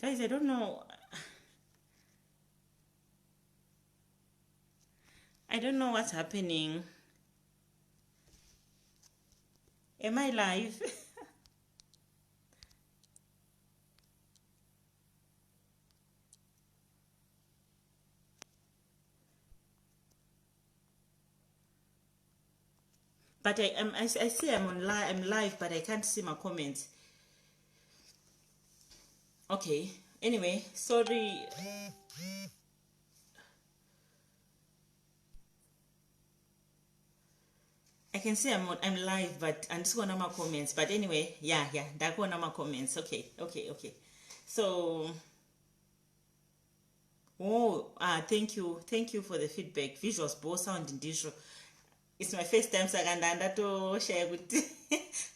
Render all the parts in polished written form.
Guys, I don't know. I don't know what's happening. Am I live? But I see I'm on live, I'm live, but I can't see my comments. Okay. Anyway, sorry. I can see I'm live, but I'm just going my comments. But anyway, yeah, that one my comments. Okay. So, oh, thank you, thank you for the feedback. Visuals, both sound and digital. It's my first time, saka ndatoshaya kuti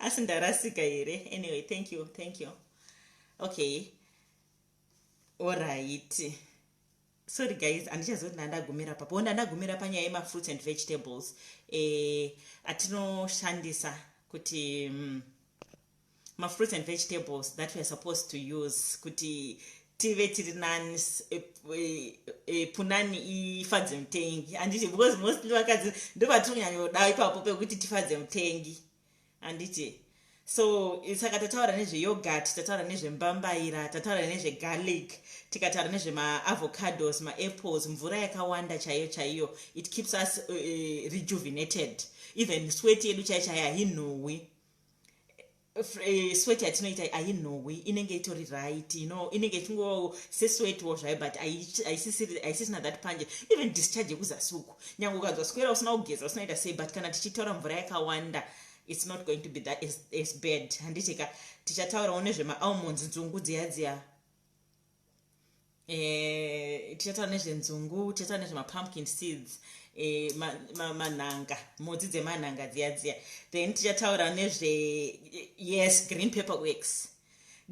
asi ndarasika here. Anyway, thank you, thank you. Okay, all right. Sorry guys, handichazoti ndandagumira papo. Ndandagumira panyaya yemafruits and vegetables atinoshandisa kuti mafruits and vegetables that we are supposed to use kuti tive tiri nani, punani ifadze mutengi, handiti? Because mostly vakadzi ndovatiri kunyanyoda ipapo pekuti tifadze mutengi, handiti? So saka tataura nezveyogurt, tataura nezvembambaira, tataura nezvegarlic, tikataura nezvemaavocados, maapples, mvura yakawanda chaiyo chaiyo. It keeps us rejuvenated. Even sweat yedu chaiyo chaiyo hainhuhwi. Sweat yatinoita hainhuhwi, inenge itori right, inenge ichingo sesweatwo zvayo, but haisisina that pungent. Even discharge yekuzasi uku, nyange ukanzwa swera usina kugeza, usinaita sei, but kana tichitaura mvura yakawanda, it's not going to be that as bad, handitika? Tichataurawo nezvemaalmonds, nzungu dziya dziya. Tichataura nezvenzungu, tichataura nezvemapumpkin seeds, manhanga, mhodzi dzemanhanga dziya dziya. Then tichataura nezve, yes, green pepper works.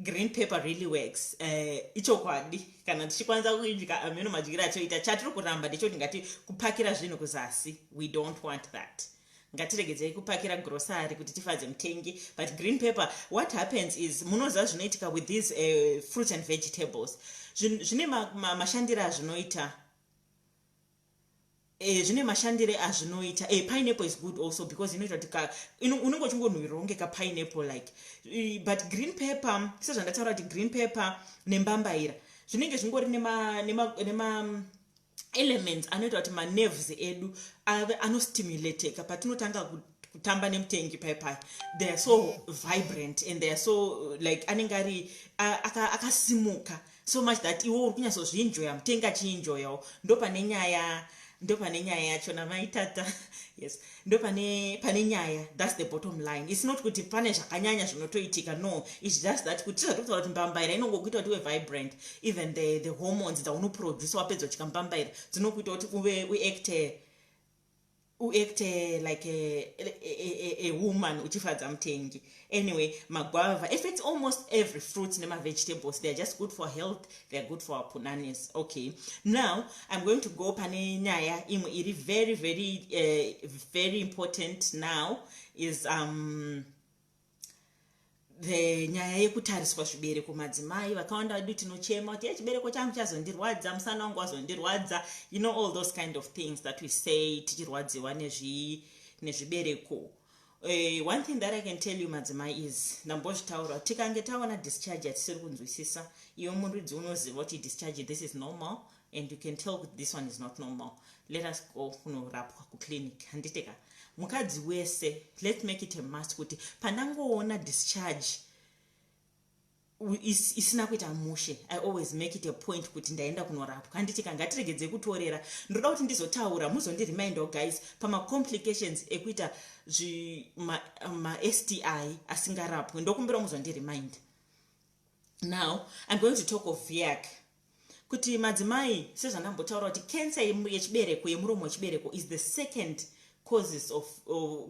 Green pepper really works. Ichokwadi, kana tichikwanisa kuidya ameno madyiro atoita. Chatiri kuramba ndechoti ngati kupakira zvinhu kuzasi. We don't want that. Ngatiregedzei kupakira grocery kuti tifadze mutengi. But green pepper, what happens is, munoziva zvinoitika with these fruits and vegetables, zvine mashandiro azvinoita. Zvine mashandire azvinoita. Pineapple is good also because inoita kuti unenge uchingonhuhwirira kunge kapineapple like. But green pepper, sezvandataura kuti green pepper nembambaira zvinenge zvingori nema elements anoita kuti manerves edu ave anostimulateeka patinotanga kutamba nemutengi paipai. They are so vibrant and they are so like anenge ari akasimuka so much that iwe uri kunyatsozvienjoya, mutengi achienjoyawo. Ndo pane nyaya, ndo pane nyaya yacho namaitata. Yes, ndo pane nyaya. That's the bottom line. It's not kuti pane zvakanyanya zvinotoitika. No, it's just that kuti tizvatokutaura kuti mbambaira inongokuita kuti uve vibrant. Even the hormones dzaunoproduce wapedza uchika mbambaira dzinokuita kuti uve uacte like a woman uchifadza mutengi. Anyway, maguava affects almost every fruit nema-vegetables. They are just good for health. They are good for our punanis. Okay, now I'm going to go pane nyaya imwe iri very, very, very important. Now is the nyaya yekutariswa zvibereko. Madzimai vakawanda vedu tinochema kuti, "Chibereko changu chazondirwadza, musana wangu wazondirwadza," all those kind of things that we say tichirwadziwa nezvibereko. One thing that I can tell you, madzimai, is ndambozvitaura, tikange taona discharge yatisiri kunzwisisa, iwe muridzi unoziva kuti discharge, this is normal, and you can tell kuti this one is not normal, let us go kunorapwa kuclinic, handitika? Mukadzi wese, let's make it a must kuti pandangoona discharge isina kuita mushe, I always make it a point kuti ndaenda kunorapwa, handitika? Ngatiregedzei kutorera. Ndoda kuti ndizotaura, muzondirimindawo guys, pamacomplications ekuita maSTI asingarapwi. Ndokumbira muzondirimind. Now I'm going to talk of VIAC, kuti madzimai, sezvandambotaura kuti cancer yechibereko, yemuromo wechibereko, is the second causes of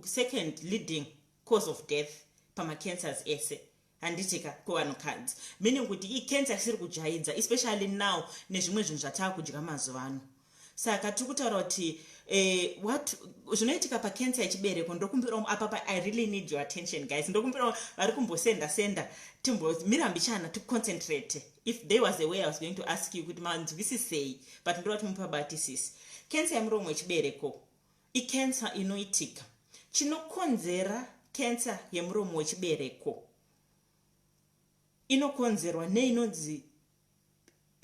second leading cause of death pamacancers ese, handitika, kuvanhukadzi, meaning kuti icancer isiri kujaidza, especially now nezvimwe zvinhu zvataakudya mazuva ano. Saka tiri kutaura kuti what zvinoitika pacancer yechibereko. Ndokumbirawo apapa, I really need your attention, guys. Ndokumbirawo vari kumbosenda senda, timbomira mbichana, ticoncentrate. If there was a way, I was going to ask you kuti manzwisisei, but ndoda kuti mupabatisisi. Cancer yemuromo wechibereko icancer inoitika. Chinokonzera cancer yemuromo wechibereko inokonzerwa neinonzi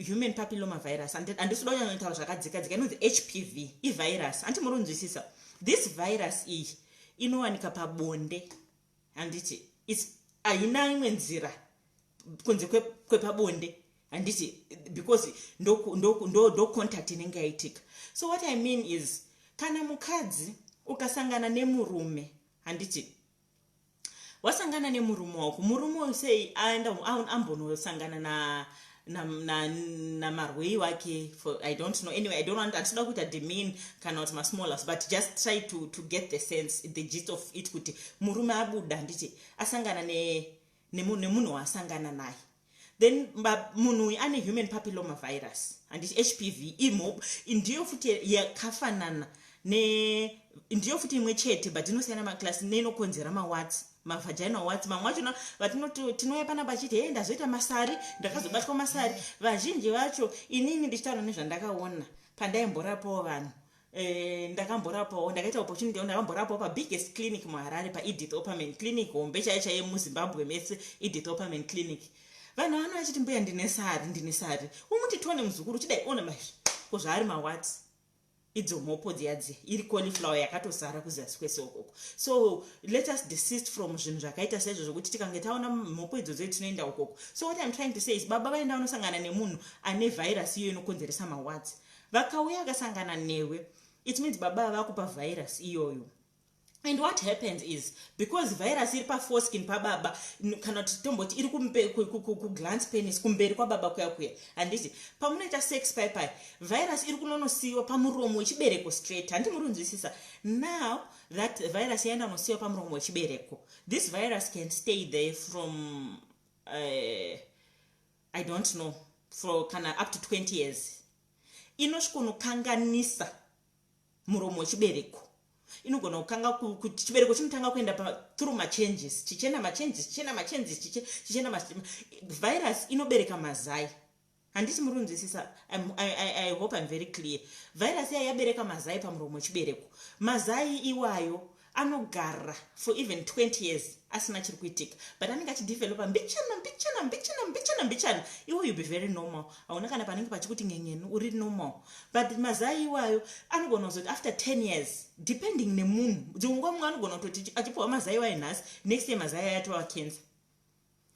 human papilloma virus. Handisi kuda kunyanyotaura zvakadzika dzika. Inonzi HPV, ivirus, handiti muri kunzwisisa? This virus iyi inowanika pabonde, handiti? Haina imwe nzira kunze kwepabonde, handiti? Because ndo contact inenge yaitika. So what I mean is, kana mukadzi ukasangana nemurume, handiti wasangana nemurume wako, murume sei aenda ambonosangana namarwei wake for, I don't know, anyway, I don't want, handinoda kuita demean kana kuti masmallers, but just try to get the sense, the gist of it, kuti murume abuda, handiti asangana nemunhu waasangana naye, then munhu uyu ane human papilloma virus, handiti? HPV imo ndiyo futi yakafanana ne, ndiyo futi imwe chete, but inosiyana maclass, neinokonzera mawarts, mavaginal warts. Mamwe achona vatinoti tinouya panapa achiti, "He, ndazoita masari, ndakazobatwa masari." Vazhinji vacho, inini ndichitaura nezvandakaona pandaimborapawo vanhu, ndakamborapawo, ndakaita opportunity, ndakamborapawo pabiggest clinic muHarare, paEdith Opperman Clinic, hombe chaiyo chaiye muZimbabwe mese, Edith Opperman Clinic. Vanhu vano vachiti, "Mbuya, ndine sari, ndine sari." Umuti, "Tione muzukuru." Chidai, ona maizvi ko zvaari mawarts, idzo mhopo dziya dziya, iri cauliflower yakatozara kuzasi kwese ukoko. So let us desist from zvinhu zvakaita saizvo, zvokuti tikange taona mhopo idzodzo tinoenda ukoko. So what I'm trying to say is, baba vaenda vanosangana nemunhu ane vhairasi iyo inokonzeresa mawarts. Vakauya vakasangana newe, it means baba vakupa vhairasi iyoyo. And what happens is, because virus iri paforeskin pababa, kana kuti tomboti iri kuglans penis, kumberi kwababa kuya kuya, handiti pamunoita sex paipai, virus iri kunonosiyiwa pamuromo wechibereko straight, handi muri kunzwisisa? Now that virus yaenda nosiyiwa pamuromo wechibereko, this virus can stay there from I don't know, for kana up to 20 years. Inosvikonokanganisa muromo wechibereko. Inogona kukanga kuti chibereko chinotanga kuenda through machanges, chichienda machanges, chichienda machanges, chichienda. Virus inobereka mazai, handiti muri kunzwisisa? I hope I'm very clear. Virus iya yabereka mazai pamuromo wechibereko. Mazai iwayo anogara for even 20 years asina chiri kuitika, but anenge achidevelopa mbichana mbichana mbichana mbichana mbichana. Iwo you be very normal, hauna kana panenge pachikuti ngenyenu, uri normal. But mazai iwayo anogona kuzoti after 10 years, depending nemunhu, dzimwe nguva mumwe anogona kutoti achipiwa mazai iwayo nhasi, next year mazai aya atova cancer.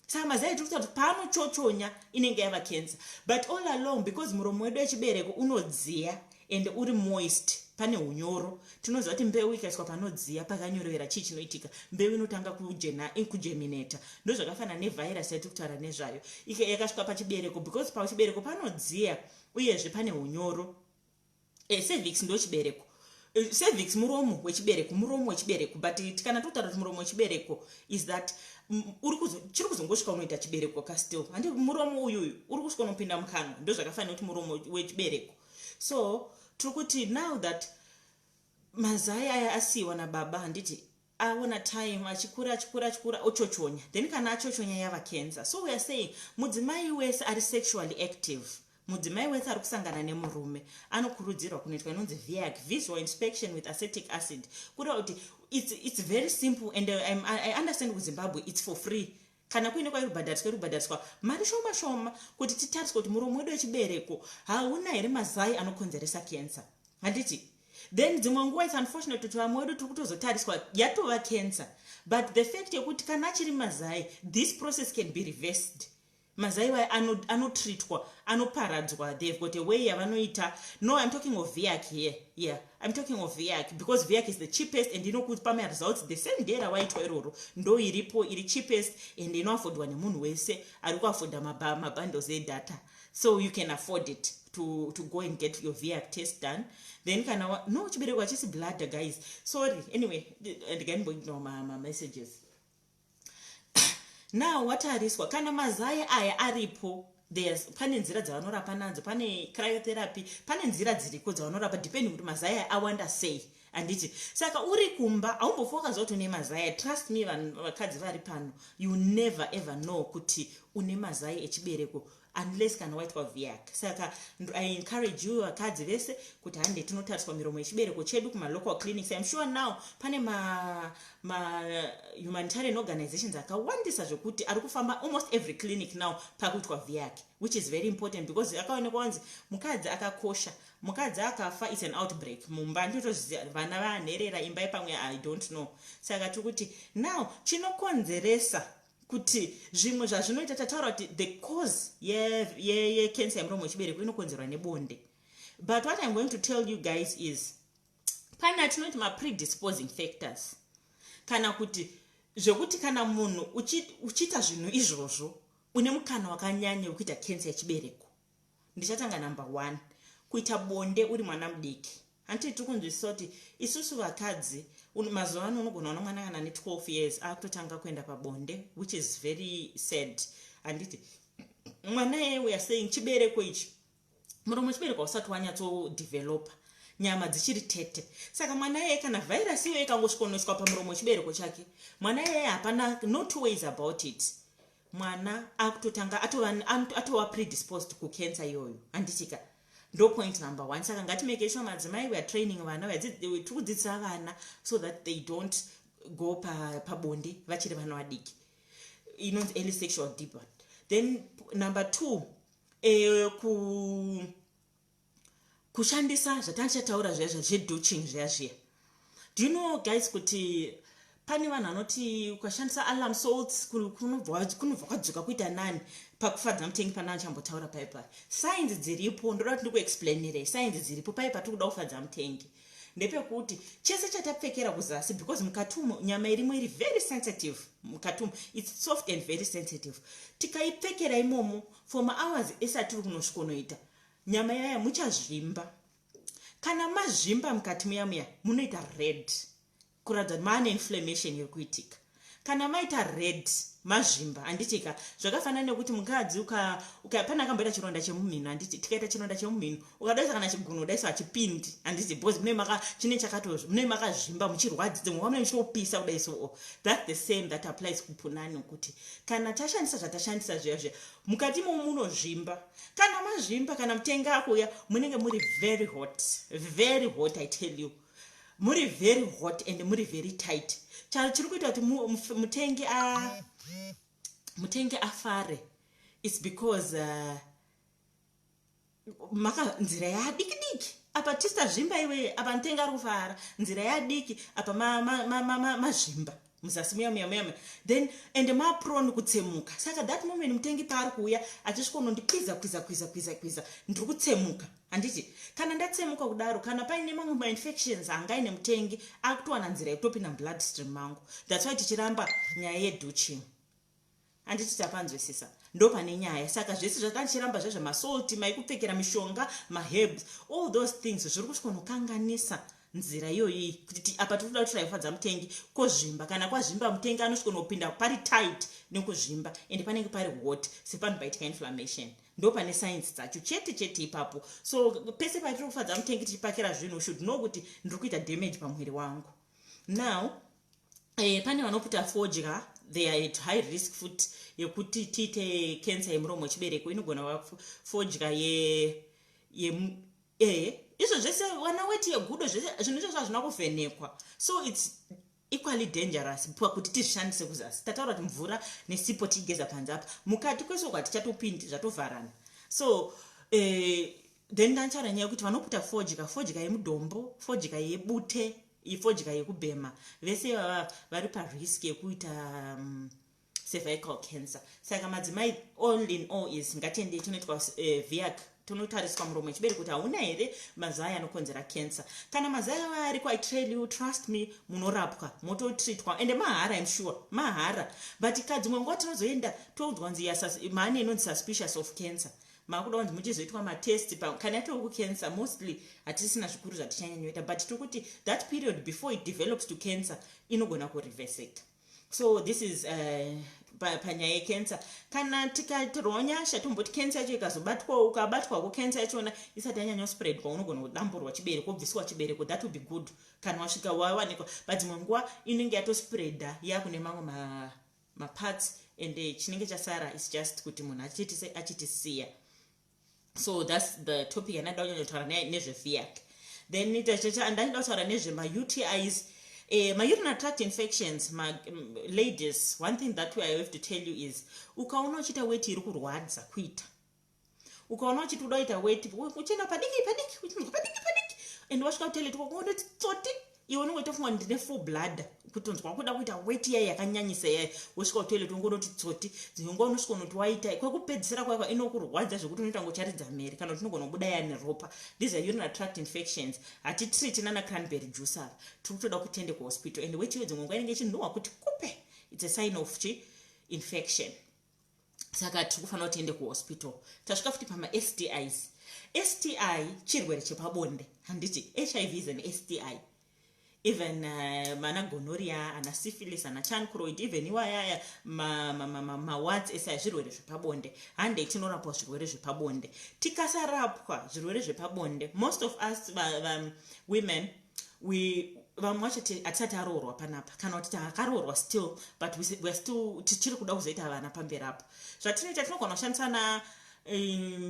Saka mazai tiri kuti paanochochonya inenge yava cancer. But all along, because muromo wedu wechibereko unodziya and uri moist, pane unyoro, tinoziva kuti mbeu ikaiswa panodziya, pakanyorovera, chii chinoitika? Mbeu inotanga kugerminata. Ndozvakafanana nevhairasi yatiri kutaura nezvayo. Yakasvika pachibereko, because pachibereko panodziya uyezve pane unyoro. Cervix ndo chibereko. Cervix muromo wechibereko, muromo wechibereko. But kana totaura kuti muromo wechibereko is that chiri kuzongosvika unoita chibereko kastill, handi muromo uyuyu uri kusvika unopinda mukanwa. Ndo zvakafanira kuti muromo wechibereko. So tiri kuti now that mazai aya asiyiwa nababa, handiti aona time achikura, achikura, achikura, ochochonya, then kana achochonya yava cancer. So we are saying mudzimai wese ari sexually active, mudzimai wese ari kusangana nemurume, anokurudzirwa kunoitwa inonzi VIAC, visual inspection with acetic acid. Kureva kuti it's very simple and I understand kuZimbabwe it's for free. Kana kuine kwairi kubhadhariswa, iri kubhadhariswa mari shoma shoma, kuti titariswe kuti muromo wedu wechibereko hauna here mazai anokonzeresa cancer, handiti? Then dzimwe nguva it's unfortunate kuti vamwe vedu tiri kutozotariswa yatova cancer. But the fact yekuti kana achiri mazai, this process can be reversed. Mazai wayo anotreatwa, anoparadzwa. They've got a way yavanoita. No, I'm talking of VIAC here. Yeah, I'm talking of VIAC because VIAC is the cheapest and inokupa maresults the same day rawaitwa iroro. Ndo iripo iri cheapest and inoafodwa nemunhu wese ari kuafoda mabundles edata. So you can afford it to go and get your VIAC test done. Then kana no, chibereko hachisi bladder, guys, sorry. Anyway, ndikaimboignore mamessages. Now watariswa, kana mazai aya aripo, Pane nzira dzavanorapa nadzo, pane cryotherapy, pane nzira dziriko dzavanorapa depending kuti mazai awanda sei, handiti? Saka uri kumba, haumbofa wakaziva kuti une mazai. Trust me, vanhu vakadzi vari pano, you never ever know kuti une mazai echibereko unless kana waitwa VIAC. Saka I encourage you, vakadzi vese, kuti hande tinotariswa miromo yechibereko chedu kumalocal clinics. I'm sure now pane mahumanitarian organizations akawandisa zvekuti ari kufamba almost every clinic now pakuitwa VIAC, which is very important because akaonekwa wanzi mukadzi akakosha. Mukadzi akafa is an outbreak mumba. Ndotozviziva, vana vanherera, imba yepamwe, I don't know. Saka tiri kuti now chinokonzeresa kuti zvimwe zvazvinoita, tataura kuti the cause yecancer yemuromo wechibereko inokonzerwa nebonde. But what I'm going to tell you guys is pane atinoti mapredisposing factors, kana kuti zvekuti kana munhu uchiita zvinhu izvozvo, une mukana wakanyanya wekuita cancer yechibereko. Ndichatanga number one, kuita bonde uri mwana mudiki. Handiti tiri kunzwisisa kuti isusu vakadzi mazuva ano unogona ona mwana kana ne12 years akutotanga kuenda pabonde, which is very sad, handiti? Mwana yeye, we are saying chibereko ichi, muromo wechibereko hausati wanyatsodevelopa, nyama dzichiri tete. Saka mwana yeye, kana vhairasi iyoyo ikangosvikonoiswa pamuromo wechibereko chake, mwana yeye hapana, no two ways about it, mwana akutotanga atova predisposed kucancer iyoyo, handitika? Ndo point number one. Saka ngatimake sure, madzimai, we are training vana, tiri kudzidzisa vana so that they don't go pabonde vachiri vana vadiki, inonzi early sexual debut. Then number two, kushandisa zvatandichataura zviya zvedouching zviya zviya. Do you know, guys, kuti pane vanhu vanoti ukashandisa alum salts kunobva kwadzoka kuita nani pakufadza mutengi? Pana achambotaura paipai, science dziripo. Ndoda kuti ndikuexplainirei science dziripo pai patiri kuda kufadza mutengi. Ndepekuti chese chatapfekera kuzasi, because mukati umo nyama irimo iri very sensitive, mukati umo it's soft and very sensitive. Tikaipfekera imomo for mahours ese atiri kunosvikonoita nyama yaya, muchazvimba. Kana mazvimba mukati muya muya, munoita red, kuratidza kuti maane inflammation iri kuitika. Kana maita red, mazvimba, handitika? Zvakafanana nekuti mukadzi pane akamboita chironda chemumhino, handiti? Tikaita chironda chemumhino, ukadaisa kana chiguno udaisa, hachipindi, handiti? Because chine chakato mune makazvimba, muchirwadzidza, mumwe mune muchitopisa kudai. So that's the same that applies kupunani, kuti kana tashandisa zvatashandisa zviya zviya, mukati imomo munozvimba. Kana mazvimba, kana mutengi akuuya, munenge muri very hot, very hot, I tell you, muri very hot and muri very tight. Charo chiri kuita kuti mutengi afare, it's because maka nzira yadiki diki apa, tisitazvimba iwe apa, mutengi ari kufara, nzira yadiki apa, mazvimba muzasi muya muya muya, then and maprone kutsemuka. Saka that moment mutengi paari kuuya achisvika unondikwiza kwiza kwiza kwiza kwiza, ndiri kutsemuka, handiti? Kana ndatsemuka kudaro, kana paine mamwe mainfections angaine mutengi, akutowana nzira yekutopinda blood stream mangu. That's why tichiramba nyaya yedouching, handiti? Tapanzwisisa? Ndo pane nyaya. Saka zvese zvatandichiramba zvezvemasalt, maikupfekera mishonga, maherbs, all those things zviri kusvikonokanganisa nzira iyoyi, kuti apa tiri kuda kuti taifadza mutengi, kozvimba. Kana kwazvimba, mutengi anosvikonopinda pari tight nekuzvimba, ende panenge pari hot, sepanhu paitika inflammation. Ndo pane science dzacho chete chete ipapo. So pese patiri kufadza mutengi tichipakira zvinhu, should know kuti ndiri kuita damage pamwiri wangu. Now pane vanoputa fodya, they are at high risk futi yekuti tiite cancer yemuromo wechibereko. Inogona kuva fodya ye izvo zvese, wana weti yegudo, zvese zvinhu izvozvo hazvina kuvhenekwa. So it's equally dangerous pakuti tizvishandise kuzasi. Tataura kuti mvura nesipo tiigeza panze apa, mukati kwese uko hatichatopindi, zvatovharana. So then ndachara nyaya yekuti vanoputa fodya, fodya yemudhombo, fodya yebute, ifodya yekubhema, vese ivava vari parisk yekuita cervical cancer. Saka madzimai, all in all is ngatiendei tonoitwa VIAC, tonotariswa muromo wechibereko kuti hauna here mazai anokonzera cancer. Kana mazai ava ariko, I tell you, trust me, munorapwa, mototreatwa, ende mahara, I'm sure mahara. But kadzimwe nguva tinozoenda toudzwa kunzi maane inonzi suspicious of cancer, makuda kunzi muchizoitwa matest. Kana yatova kucancer, mostly hatisina zvikuru zvatichanyanyoita, but tiri kuti that period before it develops to cancer inogona kureverseka. So this is Panyaya yecancer, kana tikaitirwawo nyasha, tomboti cancer yacho ikazobatwawo, ukabatwako cancer yachona isati yanyanyospreadwa, unogona kudamburwa chibereko, wobviswa chibereko. That will be good kana wasvika wawanikwa, but dzimwe nguva inenge yatospreada yakune mamwe maparts and chinenge chasara is just kuti munhu achitisiya. So that's the topic yandada kunyanyotaura nezveVIAC. Then ndachida kutaura nezvemaUTIs, ma-urinary tract infections. Ladies, one thing that I have to tell you is, ukaona uchiita weti iri kurwadza kuita, ukaona uchiti uda kuita weti, uchienda padiki padiki, uchinzwa padiki padiki, and wasvika kutoilet kwakuonoti tsoti, iwe unenge uchitofunga kuti ndine full bladder, kutonzwa kuda kuita weti yai yakanyanyisa yai, wosvika kutoilet ungonoti tsoti. Dzimwe nguva unosvika unoti waita kwekupedzisira kwakwa inokurwadza zvekuti unoita ngocharidza mhere, kana kuti unogona kubuda yani ropa. These are urinary tract infections. Hatitreati nana cranberry juice ava, tiri kutoda kuti tiende kuhospital. And weti iyo dzimwe nguva inenge ichinhuhwa kuti kupe. It's a sign of chi infection, saka tiri kufanira kuti tiende kuhospital. Tasvika futi pamaSTIs. STI chirwere chepabonde, handiti? HIV is an STI, even mana gonorrhea, ana syphilis, ana chancroid, even iwayaya mawarts ese aya zvirwere zvepabonde. Handei tinorapwa zvirwere zvepabonde. Tikasarapwa zvirwere zvepabonde, most of us va, women, we vamwe vacho hatisati aroorwa panapa, kana kuti takaroorwa still, but we are still tichiri kuda kuzoita vana pamberi apo. Zvatinoita, tinogona kushandisa na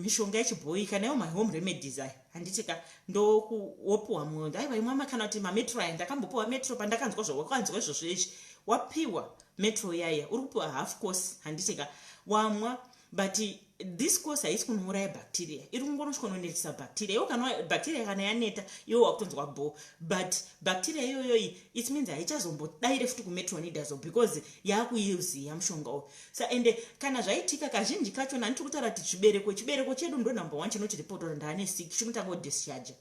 mishonga yechibhoyi kana iwo mahome remedies aya, handitika? Ndowopiwa mwondo, aiwa, imwama, kana kuti mametro aya. Ndakambopiwa metro pandakanzwa zvawakanzwa izvozvo izvi. Wapiwa metro yaya, uri kupiwa half course, handitika? Wamwa, but this course haisi kunouraya bacteria, iri kungonosvika unonetesa bacteria. Iwo kana bacteria kana yaneta, iwo wakutonzwa bo, but bacteria iyoyoyi, it means haichazombodaire futi kumetronidazole because yakuiziya mushonga uyu. Sa ende kana zvaitika kazhinji kachona, handiti kutaura kuti chibereko, chibereko chedu ndo number one chinotiripota kuti ndaane sick. Chinotanga kudischarge.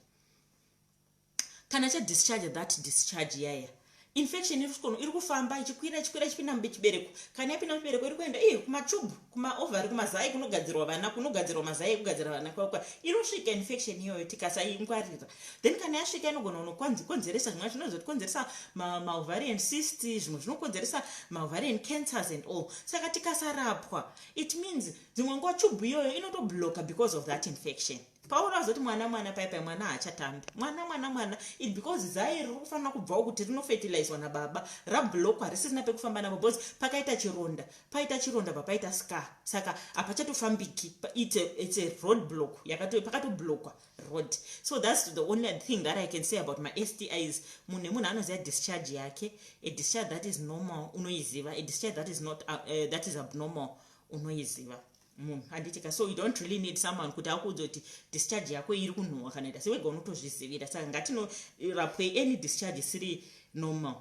Kana chadischarge, that discharge yaya, infection iri kufamba ichikwira, ichikwira, ichipinda muchibereko. Kana yapinda muchibereko, iri kuenda iye kumatube, kumaovary, kumazai kunogadzirwa vana, kunogadzirwa mazai ekugadzira vana kwakwa. Inosvika infection iyoyo tikasaingwarira. Then kana yasvika, inogona kunokonzeresa zvimwe, zvinozotikonzeresa maovarian cyst, zvimwe zvinokonzeresa maovarian cancers and all. Saka tikasarapwa, it means dzimwe nguva tube iyoyo inotobloka because of that infection. Pauro azoti mwana, mwana paipai, mwana haachatambi, mwana, mwana, mwana, it because zai riri kufanira kubvawo kuti rinofertilizwa nababa rablokwa, risisina pekufamba napo, because pakaita chironda, paita chironda, papaita scar, saka hapachatofambiki. It's a road block, pakatoblokwa road. So that's the only thing that I can say about maSTIs. Munhu nemunhu anoziva discharge yake. A discharge that is normal unoiziva, a discharge that is not that is abnormal unoiziva munhu, handitika? So you don't really need someone kuti akuudze kuti discharge yako iri kunhuhwa kana ita sewega, unotozvizivira. Saka ngatinorapwe any discharge isiri normal.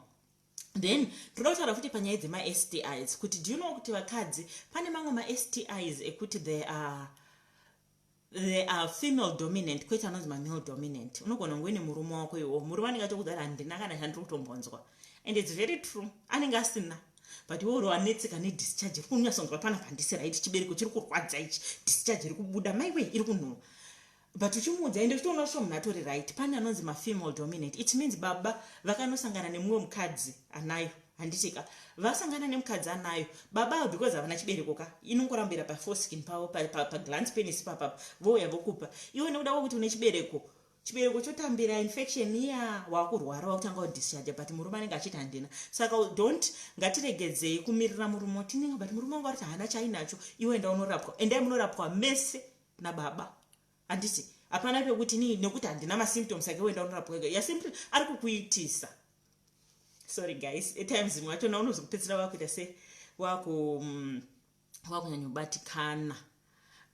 Then ndoda kutaura futi panyaya dzemaSTIs kuti, do you know kuti vakadzi pane mamwe maSTIs ekuti they are female dominant, kwete anonzi mamale dominant? Unogona kunge uine murume wako iwo, murume anenge achokudza kuti handina kana chandiri kutombonzwa, and it's very true, anenge asina, but iwe uri wanetseka nedischarge iri kunyatsonzwa panapa handisi right, chibereko chiri kurwadza ichi, discharge iri kubuda, maiwe, iri kunhuhwa, but uchimuudza, ende uchitoona so munhu atori right. Pane anonzi mafemale dominant. It means baba vakanosangana nemumwe mukadzi anayo, handitika? Vasangana nemukadzi anayo, baba avo, because havana chibereko ka, inongorambira paforeskin pavo, paglans penis papapa, vouya vokupa iwe. Nekuda kwekuti une chibereko, chibereko chotambira infection iya, wakurwara, wakutanga kudischarge, but murume anenge achiti handina. Saka don't, ngatiregedzei kumirira murume tinenge, but murume wangu ariti haana chainacho. Iwe enda unorapwa, endai munorapwa mese nababa, handiti? Hapana pekuti nii nekuti handina masymptoms ake, uenda unorapwa ega. Yasimply ari kukuitisa. Sorry guys, at times imwe wachona unozokupedzisira wakuita se wakunyanyobatikana.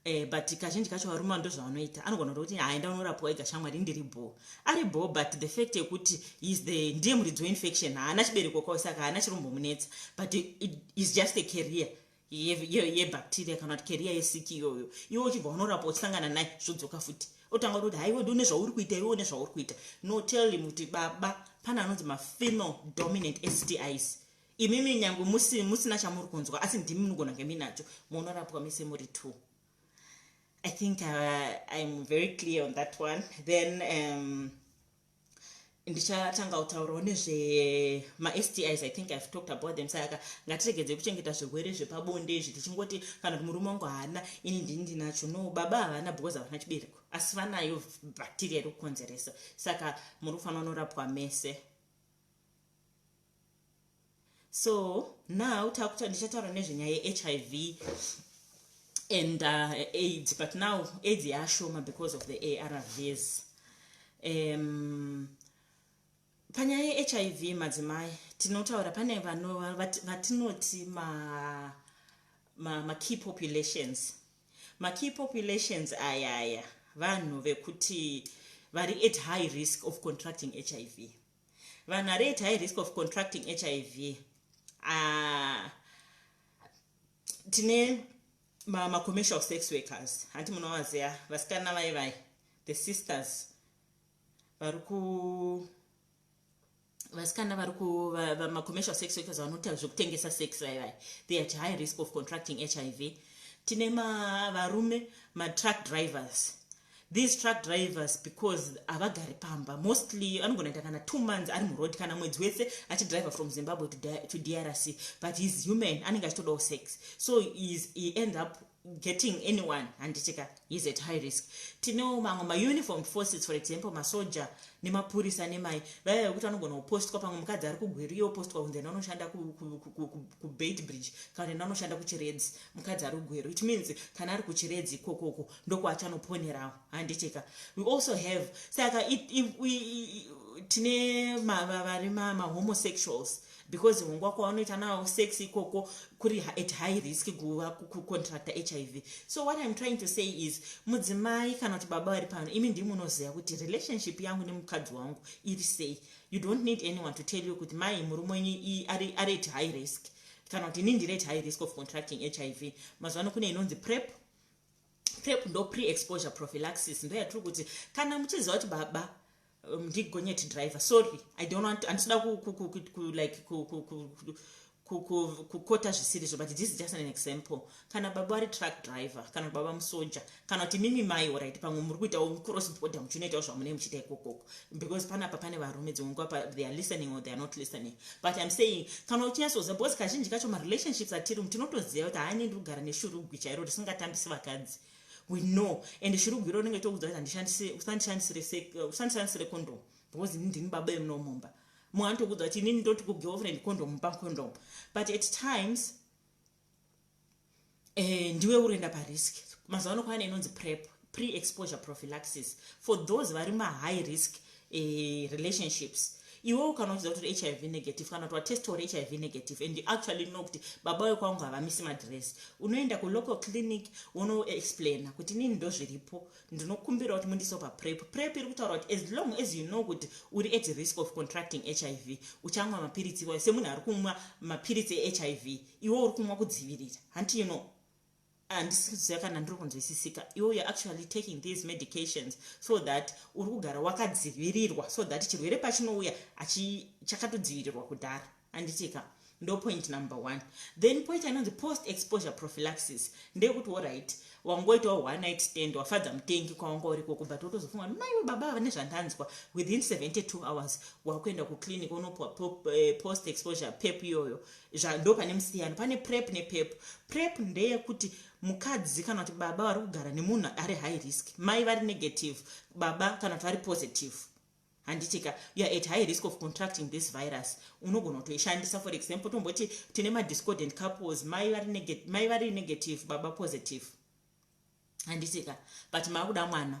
But kazhinji kacho varume ndo zvavanoita, anogona kuti haenda unorapwa ega shamwari, ndiri bho. Ari bho, but the fact yekuti is the ndiye muridzi weinfection, haana chibereko kwavo, saka haana chirombomunetsa, but it is just a carrier yebacteria kana kuti carrier yesiki iyoyo. Iwe uchibva unorapwa, uchisangana naye, zvodzoka futi, otanga kuti haiwe, ndine zvauri kuita, iwe une zvauri kuita. No, tell him kuti baba, pane anonzi mafemale dominant STIs. Imimi nyange musina chamuri kunzwa, asi ndimi munogona kunge minacho, munorapwa mese muri two. I think I'm very clear on that one. Then Ndichatanga kutaurawo nezvemaSTIs. I think I've talked about them. Saka ngatiregedze kuchengeta zvirwere zvepabonde izvi tichingoti kana kuti murume wangu haana, ini ndini ndinacho. No, baba havana because havana chibereko, asi vanayo bacteria iri kukonzeresa. Saka muri kufanira unorapwa mese. So now ndichataura nezvenyaya yeHIV and AIDS, but now AIDS yashoma because of the ARVs. Panyaya yeHIV, madzimai, tinotaura pane vatinoti ma-key populations. Ma-key populations ayaya vanhu vekuti vari at high risk of contracting HIV. Vanhu vari at high risk of contracting HIV, tine ma-commercial sex workers. Hanti munovaziva vasikana vai vai, the sisters vari ku vasikana vari kumacommercial sex workers, vanoita zvekutengesa sex vai vai, they are at high risk of contracting HIV. Tine varume, matruck drivers. These truck drivers, because havagari pamba, mostly anogona kuita kana 2 months ari muroad, kana mwedzi wese achidriver from Zimbabwe to DRC, but he's human, anenge achitodawo sex, so he end up getting anyone, handitika? He's at high risk. Tinewo mamwe mauniformed forces, for example masoja nemapurisa nemai vaiva vekuti vanogona kupostwa pamwe mukadzi ari kuGweru, iye opostwa kunzi enda unoshanda kuBeitbridge kana enda unoshanda kuChiredzi, mukadzi ari kuGweru. It means kana ari kuChiredzi ikokoko ndokwachanoponerawo, handitika? We also have, saka tine vari mahomosexuals, because hungwa kwavanoita nawo sex ikoko kuri at high risk kuva kucontracta HIV. So what I'm trying to say is, mudzimai kana kuti baba vari pano, imi ndimi munoziva kuti relationship yangu nemukadzi wangu iri sei. You don't need anyone to tell you kuti mai, murume wenyu ari at high risk, kana kuti inini ndiri at high risk of contracting HIV. Mazuva ano kune inonzi PrEP. PrEP ndo pre-exposure prophylaxis. Ndo yatiri kuti kana muchiziva kuti baba ndigonyeti driver, sorry, I don't want, handisida like kukota zvisirizvo, but this is just an example. Kana baba vari truck driver, kana baba musoja, kana kuti mimi mai, alright, pamwe muri kuitawo cross border, muchinoitawo zvamunee muchiita ikokoko, because panapa pane varume, dzimwe nguva they are listening or they are not listening, but I'm saying kana uchinyatsoziva, because kazhinji kacho marelationships atiri tinotoziva kuti haani, ndiri kugara neshurugwi chairo risingatambisi vakadzi. We know, and shurugwi ro rinenge tokudza kuti usandishandisire condom because ini ndini baba emunomumba. Mumwe anotokudza kuti inini ndoti kugirlfriend condom, mupa condom, but at times ndiwe uri kuenda parisk. Mazuva ano kwane inonzi PrEP, pre-exposure prophylaxis, for those vari mahigh risk relationships. Iwewo kana uchiziva kuti HIV negative, kana kuti watesta uri HIV negative, and you actually know kuti baba wekwangu havamisi madress, unoenda kulocal clinic, unoexplaina kuti inini ndo zviripo, ndinokumbira kuti mundiisewo paPrEP. PrEP iri kutaura kuti as long as you know kuti uri at risk of contracting HIV, uchamwa mapiritsi iwayo semunhu ari kumwa mapiritsi eHIV. Iwe uri kumwa kudzivirira, hanti? Handisi kuziva kana ndiri kunzwisisika. Iwe you are actually taking these medications so that uri kugara wakadzivirirwa, so that chirwere pachinouya chakatodzivirirwa kudhara, handitika? Ndo point number one. Then point inonzi post exposure prophylaxis ndeyekuti, alright, wangoitawo one night stand, wafadza mutengi kwawanga uri ikoko, but wotozofunga, maiwe, baba ava nezvandanzwa. Within 72 hours wakuenda kuclinic, unopiwa post exposure PEP iyoyo. Ndo pane musiyano, pane PrEP nePEP. PrEP ndeyekuti mukadzi kana kuti baba vari kugara nemunhu ari high risk, mai vari negative, baba kana kuti vari positive, handitika? You are at high risk of contracting this virus, unogona kutoishandisa. For example, tomboti tine madiscordant couples, mai vari negative, baba positive, handitika? But maakuda mwana,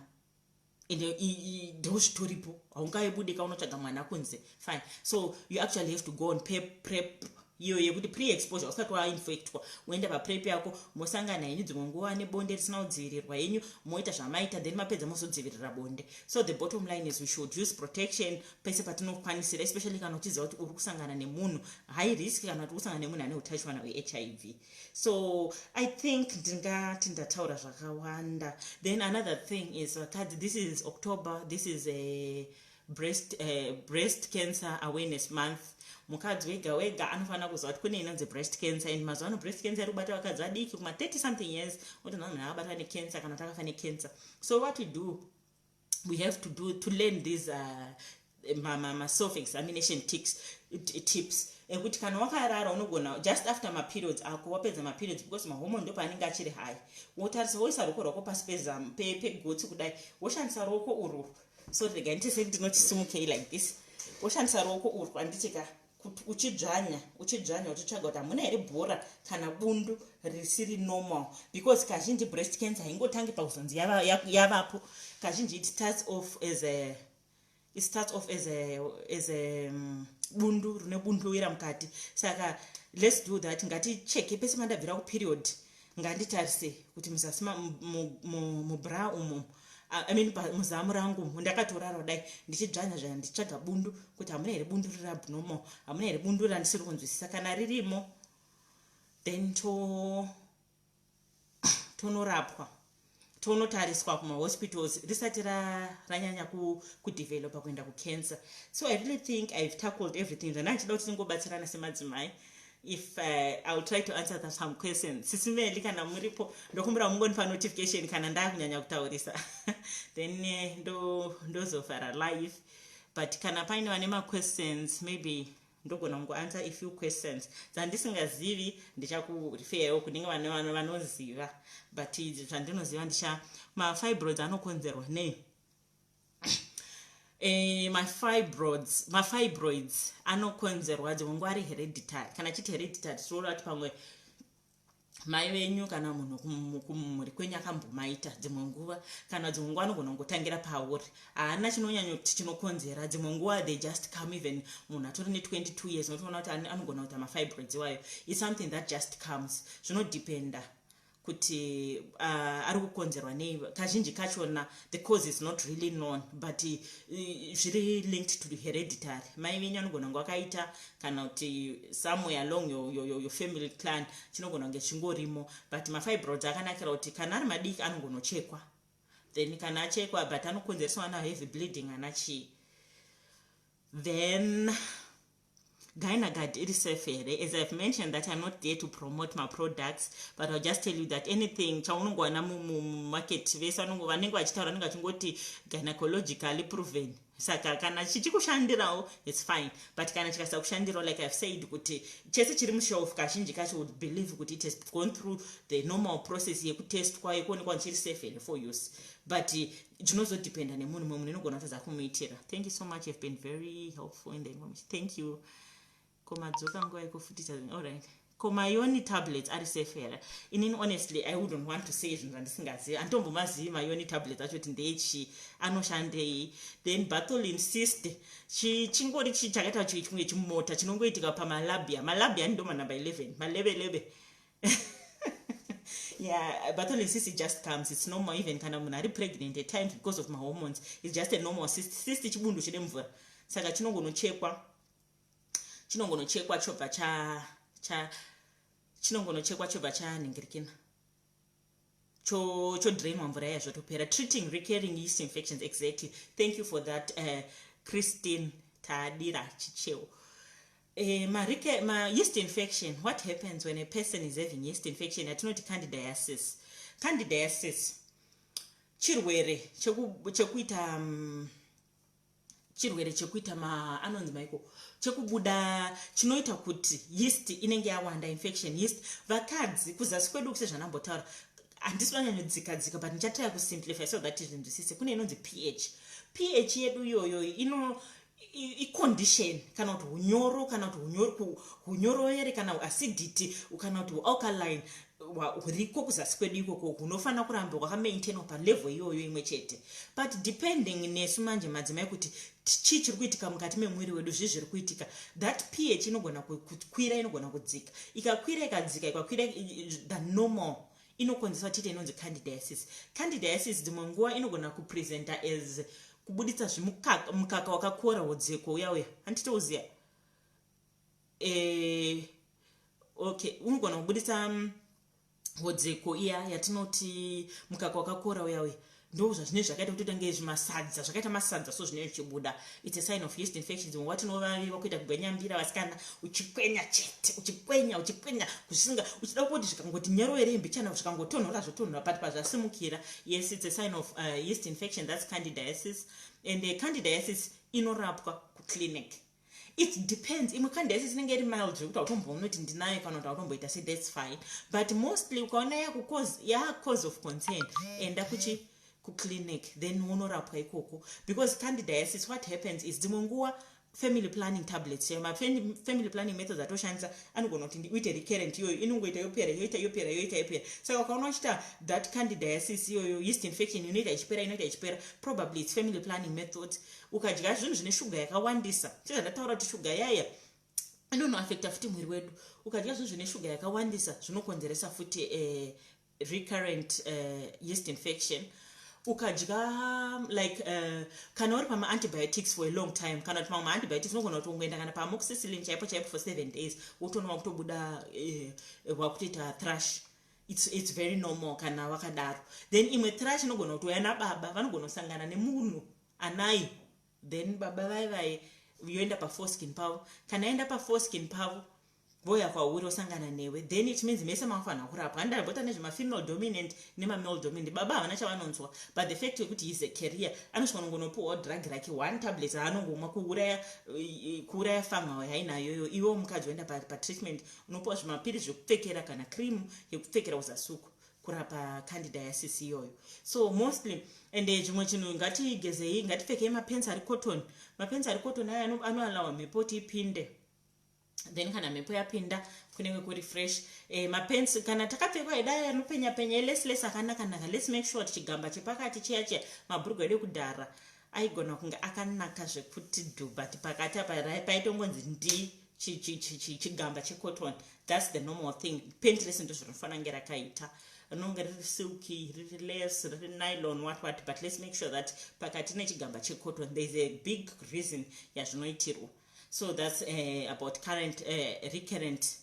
ende ndo zvitoripo, haungaibudika unotsvaga mwana kunze. Fine, so you actually have to go on PEP, PrEP iyo yekuti pre-exposure. Usati wainfectwa, woenda paPrEP yako, mosangana henyu dzimwe nguva nebonde risina kudzivirirwa henyu, moita zvamaita, then mapedza mozodzivirira bonde. So the bottom line is we should use protection pese patinokwanisira, especially kana uchiziva kuti uri kusangana nemunhu high risk, kana kuti uri kusangana nemunhu ane utachiwana hweHIV. So I think ndingati ndataura zvakawanda. Then another thing is, vakadzi, this is October, this is a breast cancer awareness month. Mukadzi wega wega anofanira kuziva kuti kune inonzi breast cancer, and mazuva ano breast cancer iri kubata vakadzi vadiki kuma30 something years, otonza munhu akabatwa necancer kana kuti akafa necancer. So what we do, we have to do to learn these Maself examination tips ekuti kana wakarara, unogona just after maperiods ako, wapedza maperiods, because mahormone ndo paanenge achiri high, wotarisa, woisa ruoko rwako pasi pegotsi kudai, woshandisa ruoko urwu. So rega nditese, ndinotisimukei like this, woshandisa ruoko urwu, handitika, kuti uchidzvanya, uchidzvanya, uchitsvaga kuti hamuna here bhora kana bundu risiri normal, because kazhinji breast cancer haingotangi pakuzonzi yavapo. Kazhinji it starts off as a bundu rine bunduwira mukati. Saka let's do that. Ngaticheke pese mandabvira kuperiod, nganditarise kuti muzasi mubra umu, I mean, muzamu rangu, ndakatorara kudai, ndichidzvanya zvanya, ndichitsvaga bundu kuti hamuna here bundu riri abnormal, hamuna here bundu randisiri kunzwisisa. Kana ririmo, then to tonorapwa, tonotariswa kumahospitals risati ranyanya kudevelopa kuenda kucancer. So I really think I've tackled everything zvandanga ndichida kuti tingobatsirana semadzimai. If I will try to answer some questions. Sisimeli, kana muripo, ndokumbira mungonipa notification kana ndakunyanya kutaurisa, then ndozovhara live. But kana paine vane maquestions, maybe ndogona kungoanswer a few questions dzandisingazivi, ndichakureferawo kunenge vane vanoziva. But zvandinoziva, ndicha mafibroids anokonzerwa nei? Mafibroids anokonzerwa, dzimwe nguva ari hereditary. Kana chiti hereditary, tinoona kuti pamwe mai venyu kana munhu kumhuri kwenyu akambomaita dzimwe nguva, kana dzimwe nguva anogona kungotangira pauri. Haana chinonyanyoti chinokonzera. Dzimwe nguva they just come, even munhu atori ne22 years, unotoona kuti anogona kuita mafibroids iwayo. Is something that just comes. Zvinodependa kuti ari kukonzerwa nei. Kazhinji kachona the cause is not really known, but zviri linked to the hereditary. Mai venyu anogona kunge akaita, kana kuti somewhere along your family clan chinogona kunge chingorimo. But mafibroids akanakira kuti kana ari madiki anongonochekwa. Then kana achekwa, but anokonzereswa na heavy bleeding, ana chii. Then GynaGuard iri safe here? As I've mentioned that I'm not there to promote my products, but I'll just tell you that anything chaunongowana mumarket, vese vanenge vachitaura vanenge vachingoti gynecologically proven. Saka kana chichikushandirawo, it's fine, but kana chikasakushandirawo, like I've said, kuti chese chiri mushelf kazhinji kacho would believe kuti it has gone through the normal process yekutestwa, yekuonekwa chiri safe here for use. But zvinozodependa nemunhu. Mumwe munhu inogona kutadza kumuitira. Thank you so much, you've been very helpful in the information. Thank you. Komadzoka nguva yekufutisa. Allright, komayoni tablets ari safe here? Inini honestly, I wouldn't want to say zvinhu zvandisingazivi. Handitombomazivi mayoni tablets acho kuti ndechii, anoshandei. Then Bartholin cyst, chingori chi chakaita chimwe chimota chinongoitika pamalabia. Malabia ndo manumber 11, maleveleve. Yeah, Bartholin cyst, it just comes. It's normal, even kana munhu ari pregnant at times, because of mahormones. It's just a normal cyst. Cyst chibundu chine mvura, saka chinongonochekwa, chinongonochekwa chobva cha chinongonochekwa chobva chanhingirikina, chodrainwa mvura iya, zvotopera. Treating recurring yeast infections, exactly. Thank you for that, Christine Tadira Chicheo. Ma yeast infection, what happens when a person is having yeast infection yatinoti candidiasis? Candidiasis chirwere chekuita chirwere chekuita ma anonzi maiko, chekubuda, chinoita kuti yeast inenge yawanda, infection, yeast. Vakadzi kuzasi kwedu, sezvanambotaura, handisi vanyanyodzika dzika, but ndichatry kusimplify so that zvinzwisise. Kune inonzi pH. pH yedu iyoyo ino icondition, kana kuti unyoro, kana kuti unyorovere, kana acidity, kana kuti alkaline huriko kuzasi kwedu ikoko, hunofanira kuramba hwakamaintainwa palevel iyoyo imwe chete. But depending nesu manje madzimai kuti chii chiri kuitika mukati memwiri wedu, zvii zviri kuitika, that pH inogona kukwira, inogona kudzika. Ikakwira, ikadzika, ikakwira the normal, inokonzeswa tiite inonzi candidiasis. Candidiasis dzimwe nguva inogona kupresenta as kubuditsa zvimukaka, mukaka wakakora, wodzeko uya uya, handitouziya. Okay, unogona kubuditsa hodzeko iya yatinoti mukaka wakakora uya uya. Ndo zvazvinenge zvakaita kuti tange zvimasadza, zvakaita masadza, so zvinenge zvichibuda. It's a sign of yeast infections. Nguva tinovaviwa kuita kugwenyambira vasikana, uchikwenya chete, uchikwenya, uchikwenya kusinga uchida kuti zvikangoti nyerovere mbichana, zvikangotonhora, zvotonhora, but pazvasimukira, yes, it's a sign of yeast infection. That's candidiasis. And candidiasis Inorapwa kuclinic. It depends. Imwe candidiasis inenge iri mild zvekuti hautombooni kuti ndinayo kana kuti hautomboita se, that's fine. But mostly ukaona ya cause of concern, enda kuchi kuclinic, then unorapwa ikoko, because candidiasis, what happens is dzimwe nguva family planning tablets, family planning methods atoshandisa anogona kuti uite recurrent. Iyoyo inongoita yopera, yoita yopera, yoita yopera. Saka ukaona uchita that candidiasis iyoyo, yeast infection inoita ichipera, inoita ichipera, probably it's family planning methods. Ukadya zvinhu zvine shuga yakawandisa, sezvandataura kuti shuga yaya inonoafecta futi mwiri wedu, ukadya zvinhu zvine shuga yakawandisa zvinokonzeresa futi recurrent yeast infection. Ukadya like kana uri pamaantibiotics for a long time, kana kuti mamwe maantibiotics unogona kuti ungoenda kana paamoxicillin chaipo chaipo for 7 days, wotoona wakutobuda wakutoita thrush. It's very normal kana wakadaro. Then imwe thrush inogona kuti uya nababa, vanogona kusangana nemunhu anayo, then baba vai vai yoenda paforeskin pavo. Kana aenda paforeskin pavo, voya kwauri, osangana newe, then it means mese mafanira kurapwa. Andambota nezvemafemale dominant nemamale dominant. Baba havana chavanonzwa, but the fact yekuti is a carrier, anosvika nongonopiwawo drug rake, one tablet raanongomwa kuuraya fungal yainayoyo. Iwewo mukadzi woenda patreatment, unopiwa zvimapiri zvekupfekera kana cream yekupfekera uzasuku kurapa candidiasis iyoyo. So mostly, ende zvimwe chinhu, ngatigezei, ngatipfekei mapants ari cotton. Mapants ari cotton aya anoallowa mhepo kuti ipinde. Then kana mhepo yapinda, kunenge kuri fresh. Mapants kana takapfekwa idai anopenya penya, elace lace akanaka-naka, let's make sure kuti chigamba chepakati chiya chiya, mabhurugwa edu ekudhara aigona kunge akanaka zvekuti dhu, but pakati apa paitongonzi ndi chigamba checotton. That's the normal thing. Pant rese ndo zvinofanira kunge rakaita, rinonge riri silky, riri lace, riri nylon, what what, but let's make sure that pakati nechigamba checotton. There is a big reason yazvinoitirwa. So that's about current recurrent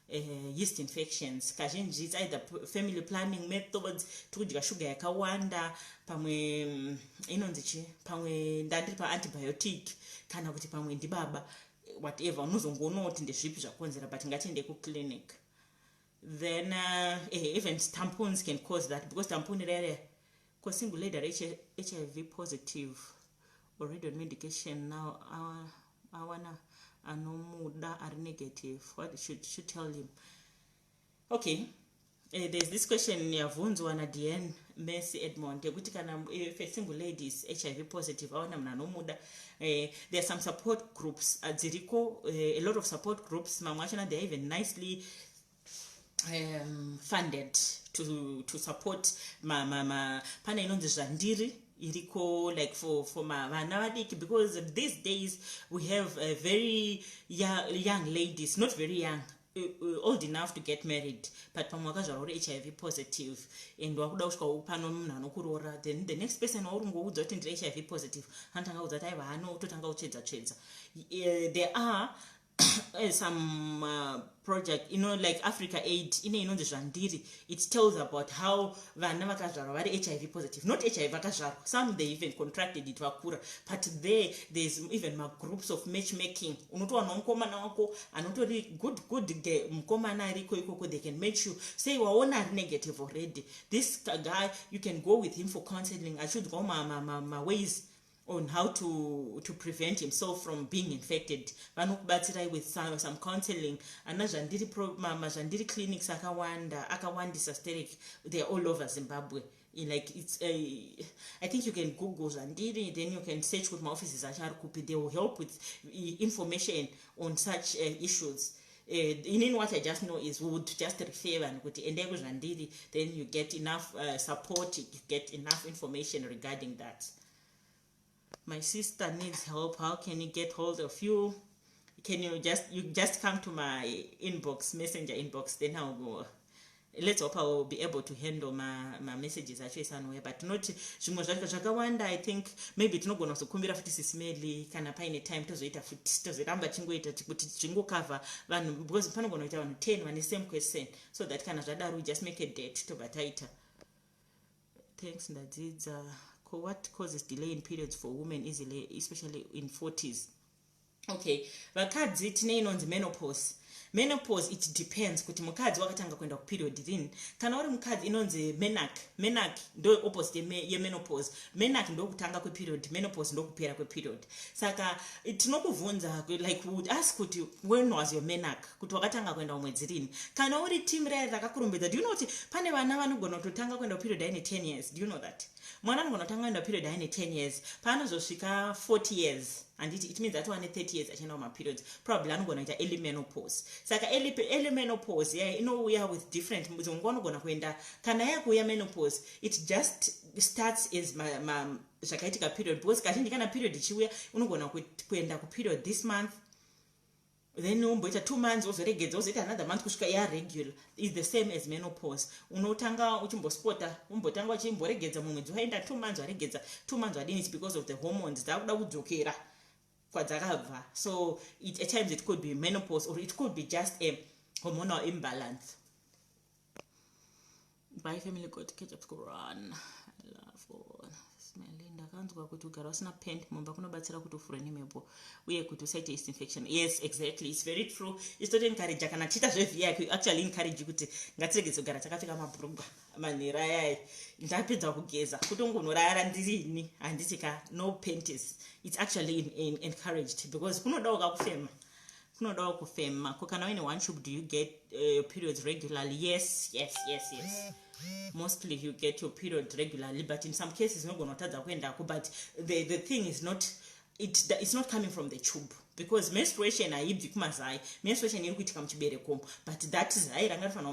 yeast infections. Kazhinji it's either family planning methods, tikudya shuga yakawanda, pamwe inonzi chi, pamwe ndandiri paantibiotic, kana kuti pamwe ndibaba, whatever. Unozongoonawo kuti ndezvipi zvakonzera, but ngatiende kuclinic. Then even tampons can cause that, because tampon rere ko single lady ari HIV positive, already on medication, now awana anomuda ari negative, what should tell him? Okay, there's this question yabvunzwa naDiane Mercy Edmond yekuti kana if a single lady is HIV positive, awana munhu anomuda, there are some support groups dziriko, a lot of support groups. Mamwe achona, they are even nicely funded to support ma pane inonzi Zvandiri iriko, like for vana vadiki, because these days we have very young ladies, not very young, old enough to get married, but pamwe wakazvarwa uri HIV positive and wakuda kusvika pano munhu anokuroora. Then the next person wauri ngoudza kuti ndiri HIV positive, anotanga kuudza kuti aiwa, anototanga kutsvedza tsvedza. There are some project like Africa Aid ine inonzi Zvandiri. It tells about how vana vakazvarwa vari HIV positive, not HIV vakazvarwa, some they even contracted it vakura, but there's even magroups of matchmaking. Unotowana mukomana wako anotori good good mukomana ariko ikoko. They can match you. Say waona ari negative already, this guy, you can go with him for counseling, achiudzwawo maways on how to prevent himself from being infected. Vanokubatsirai with some counseling. Ana Zvandiri, maZvandiri clinics akawanda, akawandisa sterek. They are all over Zimbabwe. Like it's I think you can Google Zvandiri, then you can search kuti maoffices acho ari kupi. They will help with information on such issues. Inini what I just know is we would just refer vanhu kuti endai kuZvandiri, then you get enough support, you get enough information regarding that. My sister needs help. How can you get hold of you? Can you just come to my inbox, Messenger inbox, then I'll go. Let's hope I will be able to handle my messages acho esanouya, but not zvimwe zvacho zvakawanda. I think maybe tinogona kuzokumbira futi sisimeli kana paine time, tozoita futi, tozoramba tingoita kuti zvingokavha vanhu, because panogona kuita vanhu 10 vane same question, so that kana zvadaro we just make a date, tobva taita. Thanks, ndadzidza. What causes delay in periods for women easily, especially in 40s? Okay, vakadzi tine inonzi menopause. Menopause, it depends kuti mukadzi wakatanga kuenda kuperiod rini. Kana uri mukadzi, inonzi menarche. Menarche ndo opposite yemenopause. Menarche ndokutanga kweperiod, menopause ndokupera kweperiod. Saka tinokubvunza, like we would ask kuti, "When was your menarche?" Kuti wakatanga kuenda kumwedzi rini. Kana uri team raya rakakurumbidza, do you know kuti pane vana vanogona kutotanga kuenda kuperiod aine 10 years? Do you know that mwana anogona kutanga kuenda kuperiod aine 10 years, paanozosvika 40 years, handiti it means atova ne30 years achienda kumaperiods? Probably anogona kuita early menopause. Saka early menopause yaya inouya with different dzimwe nguva. Unogona kuenda, kana yakuuya menopause, it just starts as zvakaitika period, because kazhinji kana period ichiuya, unogona kuenda kuperiod this month, then womboita 2 months, wozoregedza, wozoita another month kusvika yaregular. Is the same as menopause. Unotanga uchimbospota, umbotanga uchimboregedza mumwedzi, waenda 2 months, waregedza 2 months, wadini. It's because of the hormones dzakuda kudzokera kwadzakabva. So at times it could be menopause or it could be just a hormonal imbalance. Bye, family. Got catch up school run. I love all. Ndakanzwa kuti kugara usina pant mumba kunobatsira kuti ufure nemhepo uye kuti usaite yeast infection. Yes, exactly, it's very true. Isu totoencourage kana tichiita zveVIP, actually encourage kuti ngatiregedze kugara takapfeka mabhurugwa manhero ayai. Ndapedza kugeza, kutongonorara ndirini, handiti ka? No panties. It's actually encouraged because kunodawo kakufema, kunodawo kufema. Ko kana uine one tube, do you get periods regularly? Yes, mostly you get your period regularly, but in some cases unogona kutadza kuendako. But the thing is not it's not coming from the tube, because menstruation haibvi kumazai. Menstruation iri kuitika muchiberekomo, but that zai ranga rifanira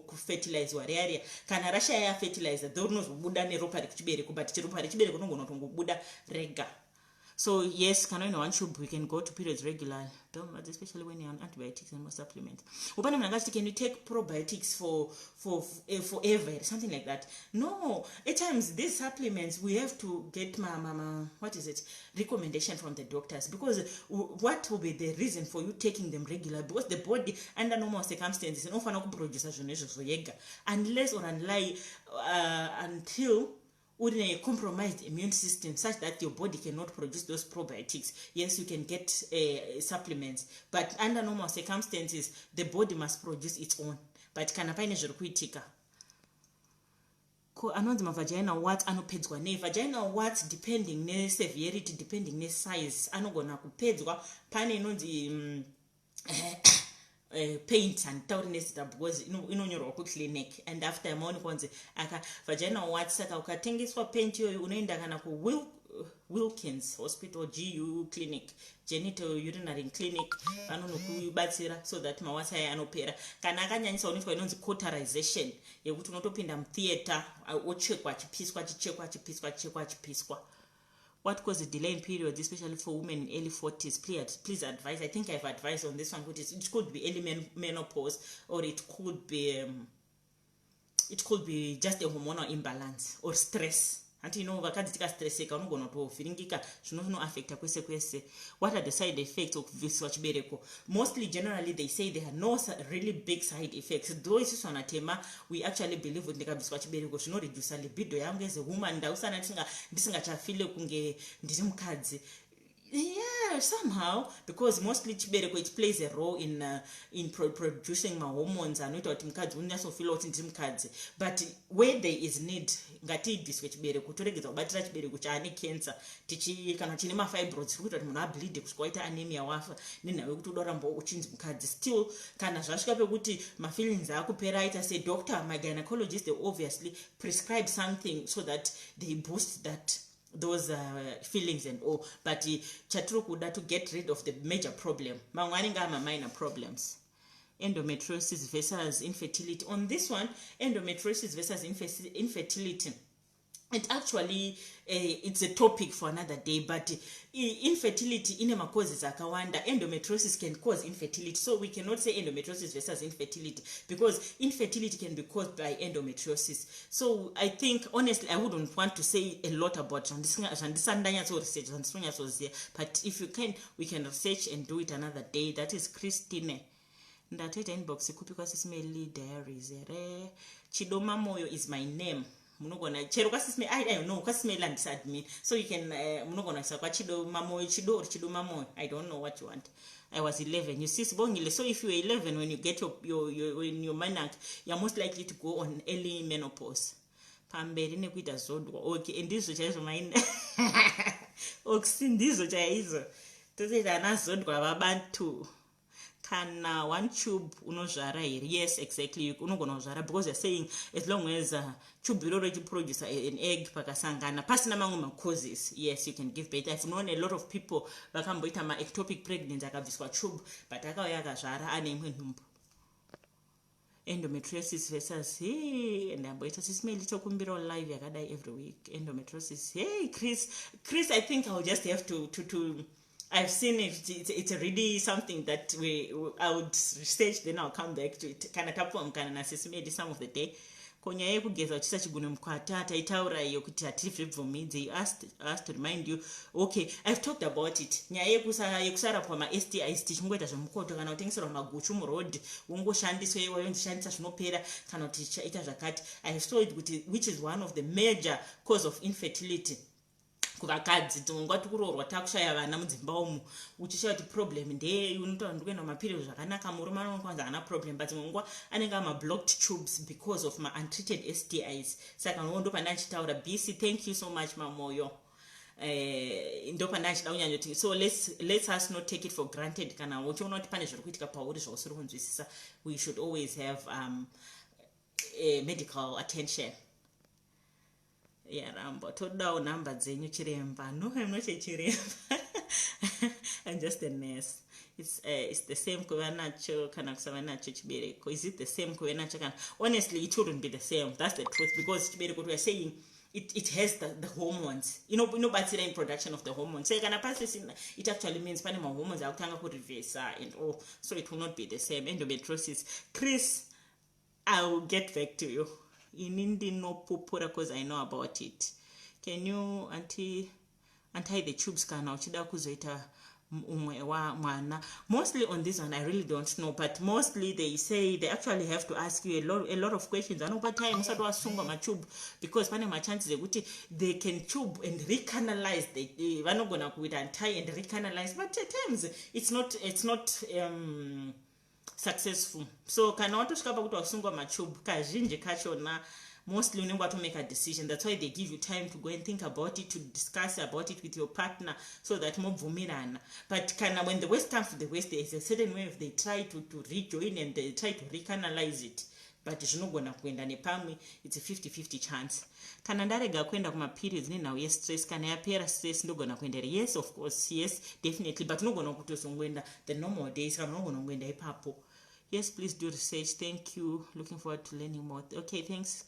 kufertilizwa riya riya, kana rashaya yafertilizer, tho rinozobuda neropa rekuchibereko, but chiropa rechibereko rinogona kutongobuda rega. So yes, kana uine one tube, we can go to periods regularly, but especially when you're on antibiotics and more supplements. Upane munhu angachiti, "Can you take probiotics for forever?" Something like that. No, at times these supplements, we have to get ma, what is it, recommendation from the doctors, because what will be the reason for you taking them regularly? Because the body under normal circumstances inofanira kuproduca zvinhu izvozvo yega, unless or unlie until une compromised immune system such that your body cannot produce those probiotics. Yes, you can get supplements, but under normal circumstances the body must produce its own. But kana paine zviri kuitika, ko anonzi mavaginal warts anopedzwa nei? Vaginal warts, depending neseverity, depending nesize, anogona kupedzwa. Pane inonzi paint, handitauri nezita because inonyorwa kuclinic, and after maonekwa kunzi aka vaginal warts. Saka ukatengeswa paint iyoyo, unoenda kana kuWilkins Hospital, GU clinic, genital urinary clinic, vanonokubatsira so that mawarts aya anopera. Kana akanyanyisa, unoitwa inonzi cauterization, yekuti unotopinda mutheatre, ochekwa, achipiswa, achichekwa, achipiswa, achichekwa, achipiswa. What causes delay in periods, especially for women in early 40s? Please, please advise. I think I've advised on this one. It could be early menopause or it could be just a hormonal imbalance or stress. Hanti ino vakadzi tikastresseka, unogona kutovhiringika, zvino zvinoafecta kwese kwese. What are the side effects of kubviswa chibereko? Mostly, generally, they say there are no really big side effects, though isusu vanatema, we actually believe kuti ndikabviswa chibereko zvinoredusa libido yangu as a woman, ndausana ndisingachafile kunge ndiri mukadzi. Yeah, somehow, because mostly chibereko, it plays a role in producing mahormones anoita kuti mukadzi unyatsofila kuti ndiri mukadzi. But where there is need, ngatiibviswe chibereko, toregedza kubatira chibereko chaane cancer tichi kana chine mafibroids, tiri kuita kuti munhu ableede kusvika waita anemia, wafa, nenhau yekuti uda kuramba uchinzi mukadzi still. Kana zvasvika pekuti mafeelings akupera, aita sedoctor, my gynecologist, they obviously prescribe something so that they boost that those feelings and all. But chatiri kuda to get rid of the major problem. Mamwe anenge ama-minor problems. Endometriosis versus infertility. On this one, endometriosis versus infertility, it actually it's a topic for another day, but infertility ine macauses akawanda. Endometriosis can cause infertility, so we cannot say endometriosis versus infertility, because infertility can be caused by endometriosis. So I think, honestly, I wouldn't want to say a lot about zvandisati ndanyatsoresearch, zvandisonyatsoziva, but if you can, we can research and do it another day. That is Christine. Ndatoita inbox kupi kwaSis Melly Diaries here? Chidoma Moyo is my name. Munogona chero kwaSis Meli. I know kwaSis Meli handisi admin, so you can munogona kuisa kwaChido Mamoyo, Chido or Chido Mamoyo. I don't know what you want. I was 11, you see, Sibongile. So if you were 11 when you get your when your menarche, you're most likely to go on early menopause. Pamberi nekuita zodwa. Okay, ndizvo chaizvo maina oxy, ndizvo chaizvo. Totoita ana zodwa vabantu. Kana one tube unozvara here? Yes, exactly, unogona kuzvara because you're saying as long as tube iroro ichiproduce an egg, pakasangana pasina mamwe macauses, yes, you can give birth. I've known a lot of people vakamboita maectopic pregnancy, akabviswa tube, but akauya akazvara ane imwe nhumbu. Endometriosis versus, hey, ndamboita, Sis Meli, tokumbirawo live yakadai every week. Endometriosis, hey, Chris, Chris, I think I'll just have to I've seen it. It's really something that we I would research, then I'll come back to it. Kana tapuwa mukana naSis Meli some of the day. Ko nyaya yekugeza uchiisa chigunwe mukwata taitaura iyo kuti hatizvibvumidzi. You asked to remind you. Okay, I've talked about it. Nyaya yekusarapwa maSTIs tichingoita zvemukoto kana kutengeserwa maguchu muroad, wongoshandiswa iwayo, ndishandisa zvinopera, kana kuti tichaita zvakati. I have saw it kuti which is one of the major cause of infertility kuvakadzi. Dzimwe nguva tikuroorwa, takushaya vana mudzimba umu, uchishaya kuti problem ndeyei. Unotaura, "Ndikuenda kumaperiod zvakanaka." Murume anokwanza haana problem, but dzimwe nguva anenge amablocked tubes because of mauntreated STIs. Saka ndo pandanga ndichitaura bc. Thank you so much, Mamoyo. Ndo pandanga ndichida kunyanya kuti so let's us not take it for granted. Kana uchiona kuti pane zviri kuitika pauri zvausiri kunzwisisa, we should always have medical attention. Yaramba, todawo nhamba dzenyu, chiremba. No, I'm not a chiremba, I'm just a nurse. It's the same kuva nacho kana kusava nacho chibereko? Is it the same kuve nacho kana? Honestly, it wouldn't be the same. That's the truth, because chibereko, we are saying it has the hormones inobatsira in production of the hormones. So kana pasisina, it actually means pane mahormones akutanga kureversa and all, so it will not be the same. Endometriosis, Chris, I will get back to you. Ini ndinopupura because I know about it. Can you anti untie the tubes kana uchida kuzoita umwe wa mwana? Mostly on this one I really don't know, but mostly they say they actually have to ask you a lot of questions. Vanokupa time usati wasungwa matube because pane machances ekuti they can tube and recanalize. Vanogona kuita untie and recanalize, but at times it's not successful. So kana watosvika pakuti wasungwa matube, kazhinji kachona mostly unenge watomake a decision. That's why they give you time to go and think about it, to discuss about it with your partner, so that mobvumirana. But kana when the worst comes to the worst, there is a certain way if they try to rejoin and they try to recanalize it, but zvinogona kuenda nepamwe. It's a 50-50 chance. Kana ndarega kuenda kumaperiods nenhau yestress, kana yapera stress ndogona kuenda here? Yes, of course, yes, definitely, but unogona kutozongoenda the normal days kana unogona kungoenda ipapo. Yes, please do research. Thank you, looking forward to learning more. Okay, thanks.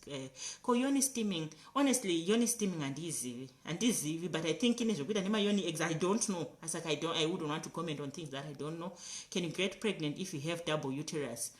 Ko yoni steaming? Honestly, yoni steaming handizivi, handizivi, but I think ine zvekuita nemayoni eggs. I don't know. Asaka I wouldn't want to comment on things that I don't know. Can you get pregnant if you have double uterus?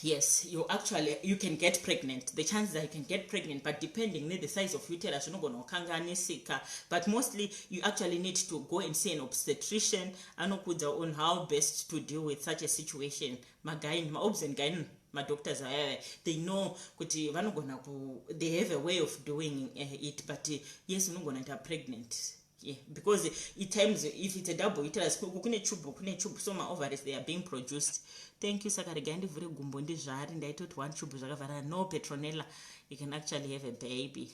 Yes, you actually, you can get pregnant. The chances are you can get pregnant, but depending ne the size of uterus, unogona kukanganisika. But mostly you actually need to go and see an obstetrician anokuudza on how best to deal with such a situation. Magyne, maobs and gyne, madoctors aya, they know kuti vanogona ku, they have a way of doing it. But yes, unogona kuita pregnant, yeah, because it times if it's a double uterus, kune tube, kune tube, so maovaries, they are being produced. Thank you. Saka regai ndivhure gumbo ndizvari. Ndaitoti one tube zvakavhara. No, Petronella, you can actually have a baby.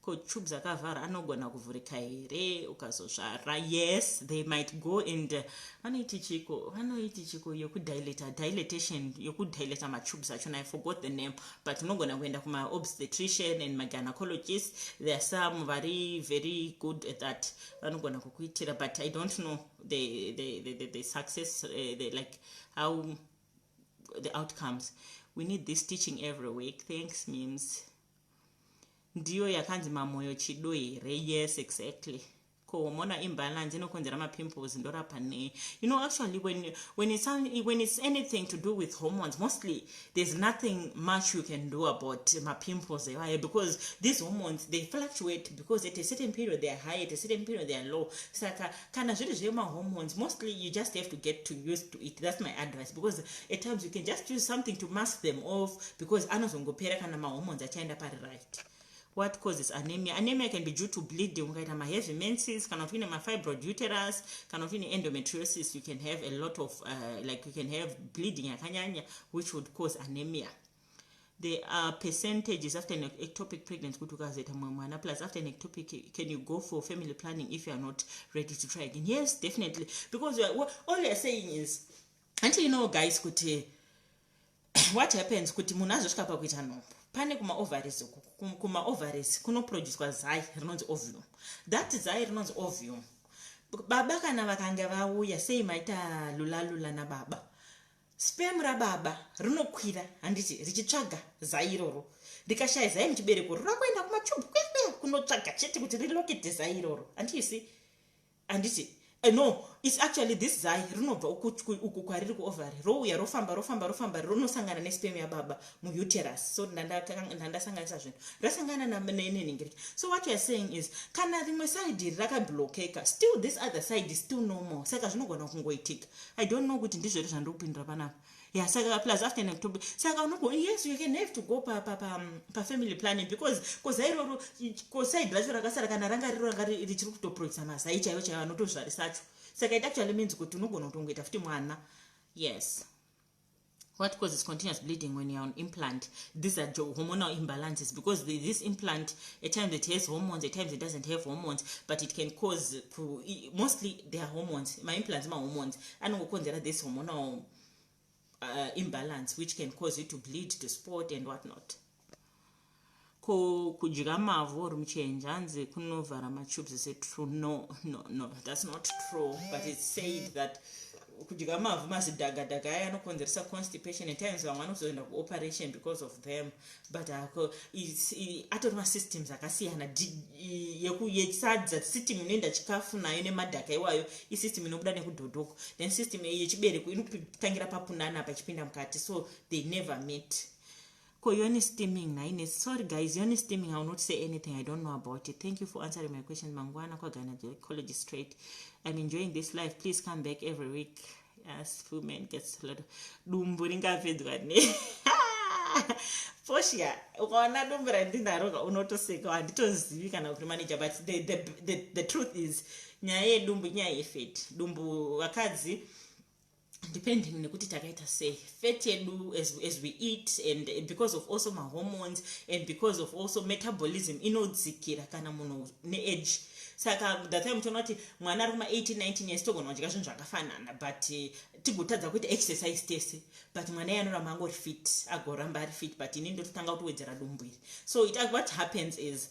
Ko tubes akavhara anogona kuvhurika here ukazozvara? Yes, they might go and vanoiti chiko, vanoiti chiko yokudilata, dilatation, yokudilata matubes achona. I forgot the name, but unogona kuenda kumaobstetrician and magynecologist. There are some vari very good at that, vanogona kukuitira, but I don't know the success, like how the outcomes. We need this teaching every week. Thanks, Mims. Ndiyo yakanzi Mamoyo Chido here? Yes, exactly. Ko Ko hormonal imbalance inokonzera mapimples, ndorapa nei? Actually, when it's anything to do with hormones, mostly there's nothing much you can do about mapimples evayo, because these hormones, they fluctuate, because at a certain period they are high, at a certain period they are low. Saka kana zviri zvemahormones, mostly you just have to get to used to it. That's my advice, because at times you can just use something to mask them off, because anozongopera kana mahormones achaenda pari right. What causes anemia? Anemia can be due to bleeding, ukaita maheavy menses, kana kuti uine mafibroid uterus, kana kuti uine endometriosis. You can have a lot of like, you can have bleeding yakanyanya, which would cause anemia. There are percentages after an ectopic pregnancy kuti ukazoita mumwe mwana. Plus, after an ectopic, can you go for family planning if you are not ready to try again? Yes, definitely, because all we are saying is, until you know, guys, kuti what happens kuti munhu azosvika pakuita nhumbu, pane kumaovaries uku, kumaovaries kunoproducwa zai rinonzi ovum. That zai rinonzi ovum, baba kana vakanga vauya sei, maita lulalula nababa, sperm rababa rinokwira, handiti, richitsvaga zai iroro. Rikashaya zai muchibereko, rinoda kuenda kumatubes kwekwe kunotsvaga chete kuti rilocate zai iroro, handiti? You see, handiti? No, it's actually this zai rinobva uku kwariri kuovary, rouya, rofamba, rofamba, rofamba, rinosangana nesperm yababa muuterus. So ndandasanganisa zvinhu, rasangana nenhingiriki. So what you are saying is, kana rimwe side iri rakablokeka, still this other side is still normal. Saka zvinogona kungoitika. I don't know kuti ndizvo iri zvandiri kupindura panapa. Yeah, saka plus after an ectopic, saka unogo, yes, you can have to go pafamily planning, because kozai iroro, koside racho rakasara, kana ranga riro ranga richiri kutoprodusa mazai chaivo chaivo anotozvarisacho. Saka it actually means kuti unogona kutongoita futi mwana, yes. What causes continuous bleeding when you're on implant? These are hormonal imbalances, because this implant, at times it has hormones, at times it doesn't have hormones, but it can cause, mostly they are hormones. Maimplants mahormones anongokonzera this hormonal imbalance, which can cause you to bleed, to spot and whatnot. Ko kudya mavhu uri muchenje, hanzi kunovhara matubes, is it true? No, that's not true, but it's said that kudya mavhu, mazidhagadhaga aya, anokonzeresa constipation. At times vamwe vanozoenda kuoperation because of them, but atori masystems akasiyana. Yesadza, system inoenda chikafu nayo nemadhaka iwayo, isystem inobuda nekudhodhoko. Then system yechibereko inotangira papunana pachipinda mukati, so they never meet. Ko yoni steaming naine? Sorry guys, yoni steaming, I will not say anything I don't know about it. Thank you for answering my question. Mangwana kwagynaecology straight. I'm enjoying this life. Please come back every week. Yes, women gets a lot. Dumbu ringapedzwa ne Portia? Ukaona dumbu randinaro unotoseka. Handitozivi kana kuri manager, but the truth is, nyaya yedumbu inyaya yefat. Dumbu vakadzi, depending nekuti takaita sei, fat yedu as we eat, and because of also mahormones and because of also metabolism inodzikira kana munhu neage. Saka that time toona kuti mwana ari kuma18 19 years, togona kudya zvinhu zvakafanana, but tigotadza kuita exercise tese, but mwana iye anoramba angori fit, agoramba ari fit, but ini ndototanga kutowedzera dumbu iri. So what happens is,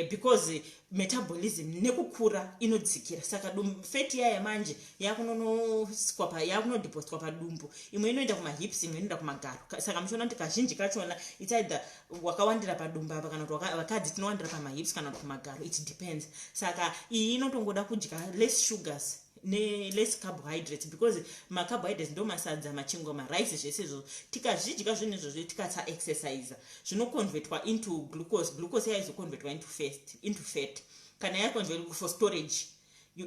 because metabolism nekukura inodzikira, saka fat yaya manje yakunonoswa, yakunodepositwa padumbu. Imwe inoenda kumahips, imwe inoenda kumagaro. Saka muchiona kuti kazhinji kachona it's either wakawandira padumbu apa, kana kuti vakadzi tinowandira pamahips kana kuti kumagaro. It depends. Saka iyi inotongoda kudya less sugars neless carbohydrates, because macarbohydrates ndo masadza, machingwa, marice, zvese izvozvo. Tikazvidya zvinhu izvozvo, tikasa-exercisa, zvinoconvertwa into glucose. Glucose yaizoconvertwa into fat. Kana yaconvert for storage,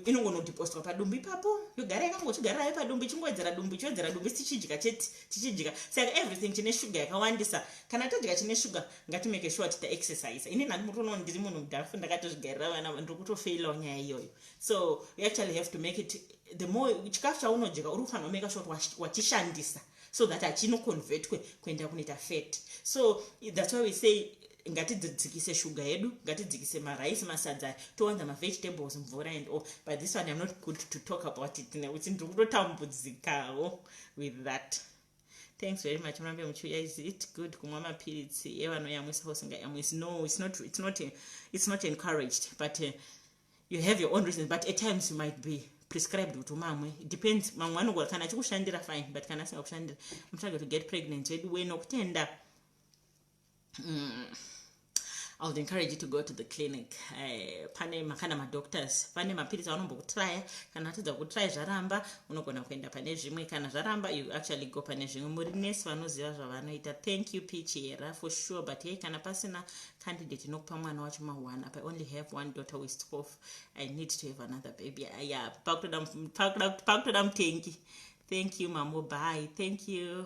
inongonodepositwa padumbu ipapo, yogara yakangochigarirayo padumbu, ichingowedzera dumbu, ichiwedzera dumbu, tichidya chete, tichidya. Saka everything chine shuga yakawandisa, kana tadya chine shuga, ngatimake sure tita exercise. Ini nhandi mutoona ndiri munhu mudhafu, ndakatozvigarira vana, ndiri kutofailawo nyaya iyoyo. So you actually have to make it, the more chikafu chaunodya, uri kufanira kumake sure kuti wachishandisa so that hachinoconvertwe kuenda kunoita fat. So that's why we say ngatidzikise shuga yedu, ngatidzikise marice, masadza, towanza mavegetables, mvura and all. But this one I'm not good to talk about it, nekuti ndiri kutotambudzikawo with that. Thanks very much, murambe muchiuya. Is it good kumwa mapiritsi evanoyamwisa usingayamwisi? No, it's not encouraged, but you have your own reasons, but at times you might be prescribed kuti umamwe. It depends. Mamwe anogona, kana achikushandira, fine, but kana asingakushandira. I'm trying to get pregnant wedu we nokutenda. I would encourage you to go to the clinic. Pane makana madoctors, pane mapiritsi anombokutraya. Kana atadza kutraya, zvaramba, unogona kuenda pane zvimwe. Kana zvaramba, you actually go pane zvimwe. Muri nurse vanoziva zvavanoita. Thank you, Pichiera, for sure. But hey, kana pasina candidate inokupa mwana wacho ma1 apa. I only have one daughter who is 12. I need to have another baby. Yeah, pakutoda mutengi. Thank you, mamo. Bye. Thank you.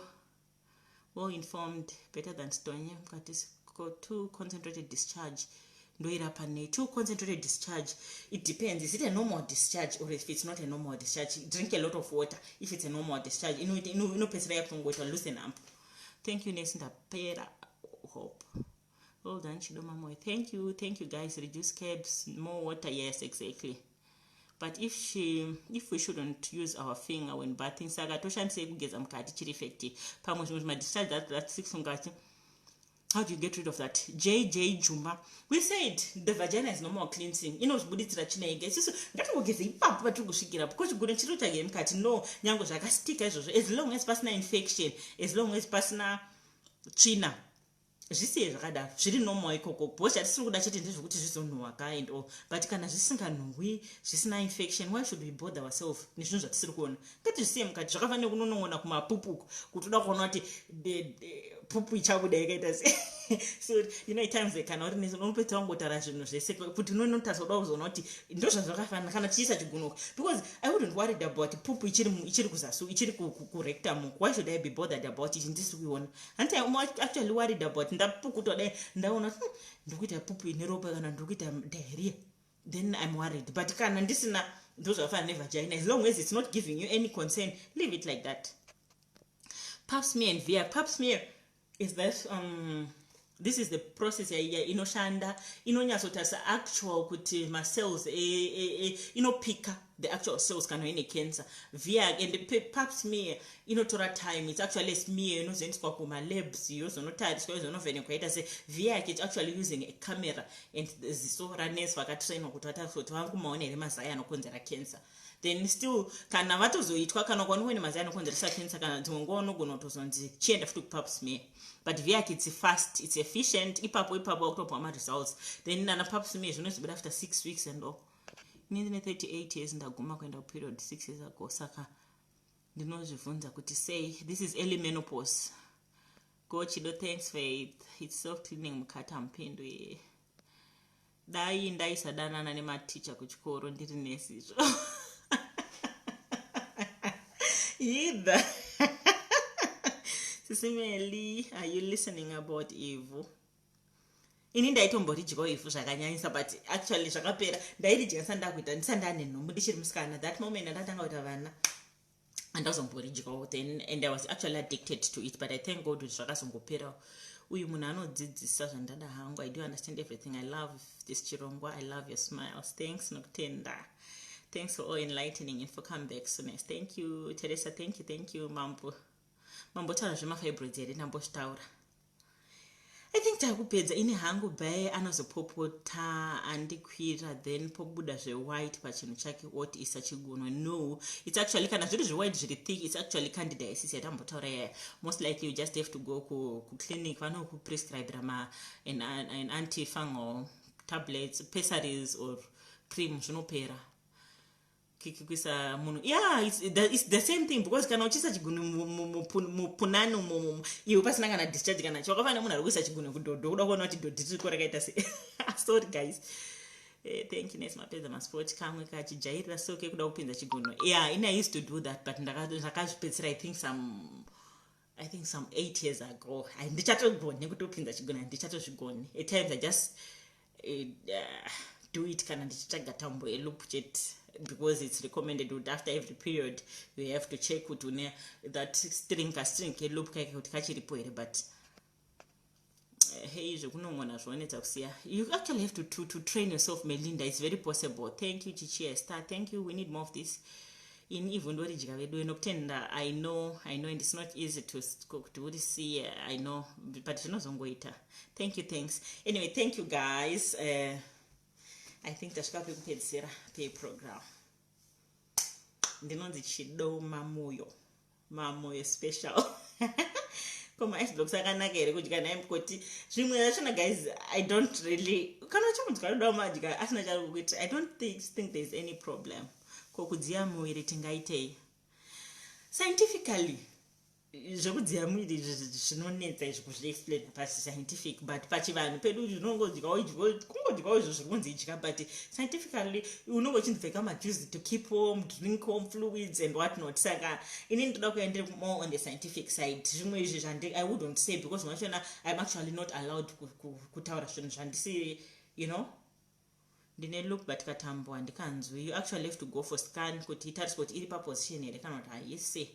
Well informed, better than Stonye. Mukati too concentrated discharge ndoirapa nei? Too concentrated discharge, it depends. Is it a normal discharge or if it's not a normal discharge? Drink a lot of water. If it's a normal discharge, inopedzisira yakutongoita loosen up. Thank you, nurse. Ndapera hope. Well done, Chido Mamoyo. Thank you. Thank you, guys. Reduce carbs, more water. Yes, exactly. But if we shouldn't use our finger when bathing, saka toshandisei kugeza mukati chiri effective? Pamwe zvimwe zvimadischarge that six mukati, how do you get rid of that? JJ Juma, we said the vagina is normal cleansing, inozvibuditsira tsvina yega. Isusu ngatingogeze ipapo patiri kusvikira, because chigunwe chiri kutsvagei mukati? No, nyange zvakastika izvozvo, as long as pasina infection, as long as pasina tsvina, zvisiye zvakadaro, zviri normal ikoko, because chatisiri kuda chete ndezvekuti zvizonhuhwa ka and all. But kana zvisinganhuhwi, zvisina infection, why should we bother ourselves nezvinhu zvatisiri kuona? Ngatizvisiye mukati. Zvakafanira kunonong'ona kumapupuku kuti uda kuona kuti pupu ichabuda yakaita sei. So at times kana uri nurse, unopedza wangotaura zvinhu zvese kuti unonotarisa kuda kuzoona kuti ndo zvazvakafanira kana tichiisa chigunuka, because I wouldn't worried about pupu ichiri kuzasi, ichiri kurectum. Why should I be bothered about it ndisiri kuiona? Hanti I'm actually worried about ndapukutwa, dai ndaona kuti ndiri kuita pupu ine ropa kana ndiri kuita diarrhea, then I'm worried. But kana ndisina, ndozvakafanana nevagina. As long as it's not giving you any concern, leave it like that. Pap smear and VIAC. Pap smear is that this is the process inoshanda, inonyatsotarisa actual kuti macells inopika the actual cells kana ine cancer. VIAC and pap smear inotora time. It's actually a smear inozoendeswa kumalabs, yozonotariswa, yozonovhenekwa yaita se. VIAC, it's actually using a camera and ziso ranurse vakatrainwa kuti vatarise kuti vangumaona here mazai anokonzera cancer. Then still kana vatozoitwa, kana ukaonekwa nemazai anokonzeresa cancer, kana dzimwe nguva unogona kutozonzi chienda futi kupap smear. But VIAC, it's fast, it's efficient. Ipapo ipapo wakutopiwa maresults. Then nana pap smear zvinozobuda after 6 weeks and all. Ini ndine 38 years, ndaguma kuenda kuperiod 6 years ago, saka ndinozvibvunza kuti sei. This is early menopause. Go, Chido. Thanks, Faith. It's self cleaning mukati hamupindwi. Dai ndaisadanana nematicha kuchikoro ndiri nesizvo either. Sisimeli, are you listening about ivhu? Ini ndaitomboridyawo ivhu zvakanyanyisa, but actually zvakapera. Ndairidya ndisati ndakuita, ndisati ndane nhumbu, ndichiri musikana. That moment andatanga kuita vana, handazomboridyawo then, and I was actually addicted to it, but I thank God kuti zvakazongoperawo. Uyu munhu anodzidzisa zvandada hangu. I do understand everything. I love this chirongwa. I love your smiles. Thanks, nokutenda. Thanks for all enlightening info. Come back soonest. Thank you, Teresa. Thank you, thank you. Mambo, mambotaura zvemafibroids here? Ndambozvitaura. I think takupedza. Ini hangu bae anozopopota andikwira, then pobuda zvewhite pachinhu chake, oti isa chigunwe. No, it's actually, kana zviri zvewhite zviri thick, it's actually candidiasis yatambotaura yaya. Most likely you just have to go kuclinic, vanokuprescribera an antifungal tablets, pessaries or cream, zvinopera. Kuisa munhu, yeah, it's the same thing, because kana uchiisa chigunwe mupunani iwe pasina kana discharge kana chawakafanira, munhu ari kuisa chigunwe kudhodho kuda kuona kuti dhodhi ririko rakaita sei. Sorry, guys. Thank you, nurse. Mapedza masport. Kamwe kachijairira so kekuda kupinza chigunwe. Yeah, ini I used to do that, but ndakazvipedzisira I think some 8 years ago. Handichatogoni kutopinza chigunwe, handichatozvigoni. At times I just do it kana ndichitsvaga tambo yeloop chete, because it's recommended kuti after every period you have to check kuti une that string, kastring keloop kaike, kuti kachiripo here. But hei, zvekunong'ona zvonetsa kusiya. You actually have to train yourself, Melinda. It's very possible. Thank you, Chichia Star. Thank you. We need more of this. Ini ivhu ndoridya vedu nokutenda. I know, I know, and it's not easy to kuti urisiye. I know, but zvinozongoita. Thank you. Thanks anyway. Thank you, guys. I think tasvika pekupedzisira peprogram. Ndinonzi Chido Mamoyo, Mamoyo Special. Ko maice blocks akanaka here kudya naye mukoti? Zvimwe zvachona, guys, I don't really, kana uchimudya unoda madya asina chari kukuitira. I don't think there's any problem. Ko kudziya muviri tingaitei scientifically? Zvekudziya muviri zvinonetsa izvi kuzviexplain pasi scientific, but pachivanhu pedu zvinongodyawo, kungodyawo izvo zviri kunzi idya, but scientifically unonge uchinzipfeka majuice to keep warm, drink warm fluids and what not. Saka inini ndoda kuya ndiri more on the scientific side. Zvimwe izvi zvandi I wouldn't say because zvachona I'm actually not allowed kutaura zvinhu zvandisi. Ndine look, but katambo handikanzwi. You actually have to go for scan kuti itariswe kuti iri paposition here kana kuti haisi.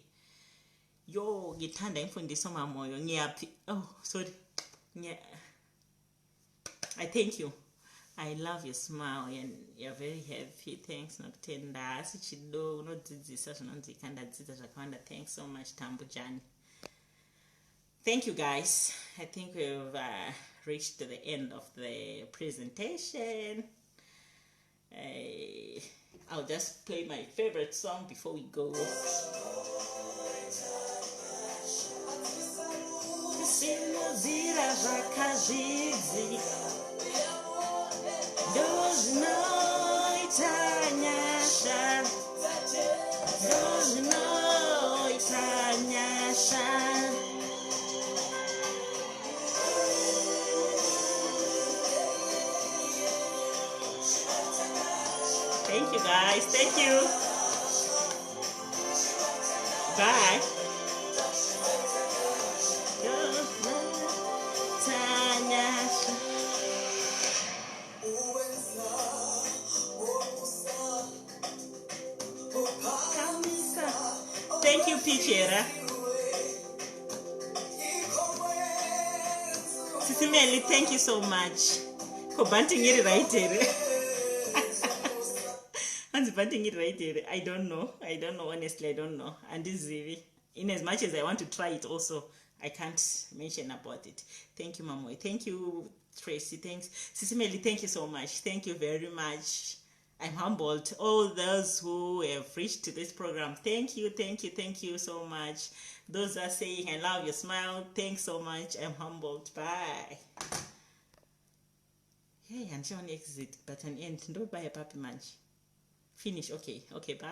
Yo, ngithanda imfundiso, Mamoyo. Ngiyaphi? Oh, sorry. I thank you. I love your smile and you're very happy. Thanks, Nokutenda. Asi chido unodzidzisa zvinonzwika, ndadzidza zvakawanda. Thanks so much, Tambujani. Thank you, guys. I think we've reached the end of the presentation. I'll just play my favorite song before we go. Simudzira zvakazvidzika, ndozvinoita nyasha, ndozvinoita nyasha. Thank you, guys. Thank you. Bye. Tanyasha. Kamisa. Thank you, Pichera. Sisimeli, thank you so much. Ko bunting iri right here? Hanzi bunting iri right here? I don't know. I don't know. Honestly, I don't know. Andizivi. In as much as I want to try it also, I can't mention about it. Thank you, Mamoy. Thank you, Tracy. Thanks. Sisimeli, thank you so much. Thank you very much. I'm humbled. All those who have reached to this program, thank you, thank you, thank you so much. Those are saying, "I love your smile." Thanks so much. I'm humbled. Bye. Hey, handichaoni exit button, end. Ndobaya papi manje? Finish. Okay, bye.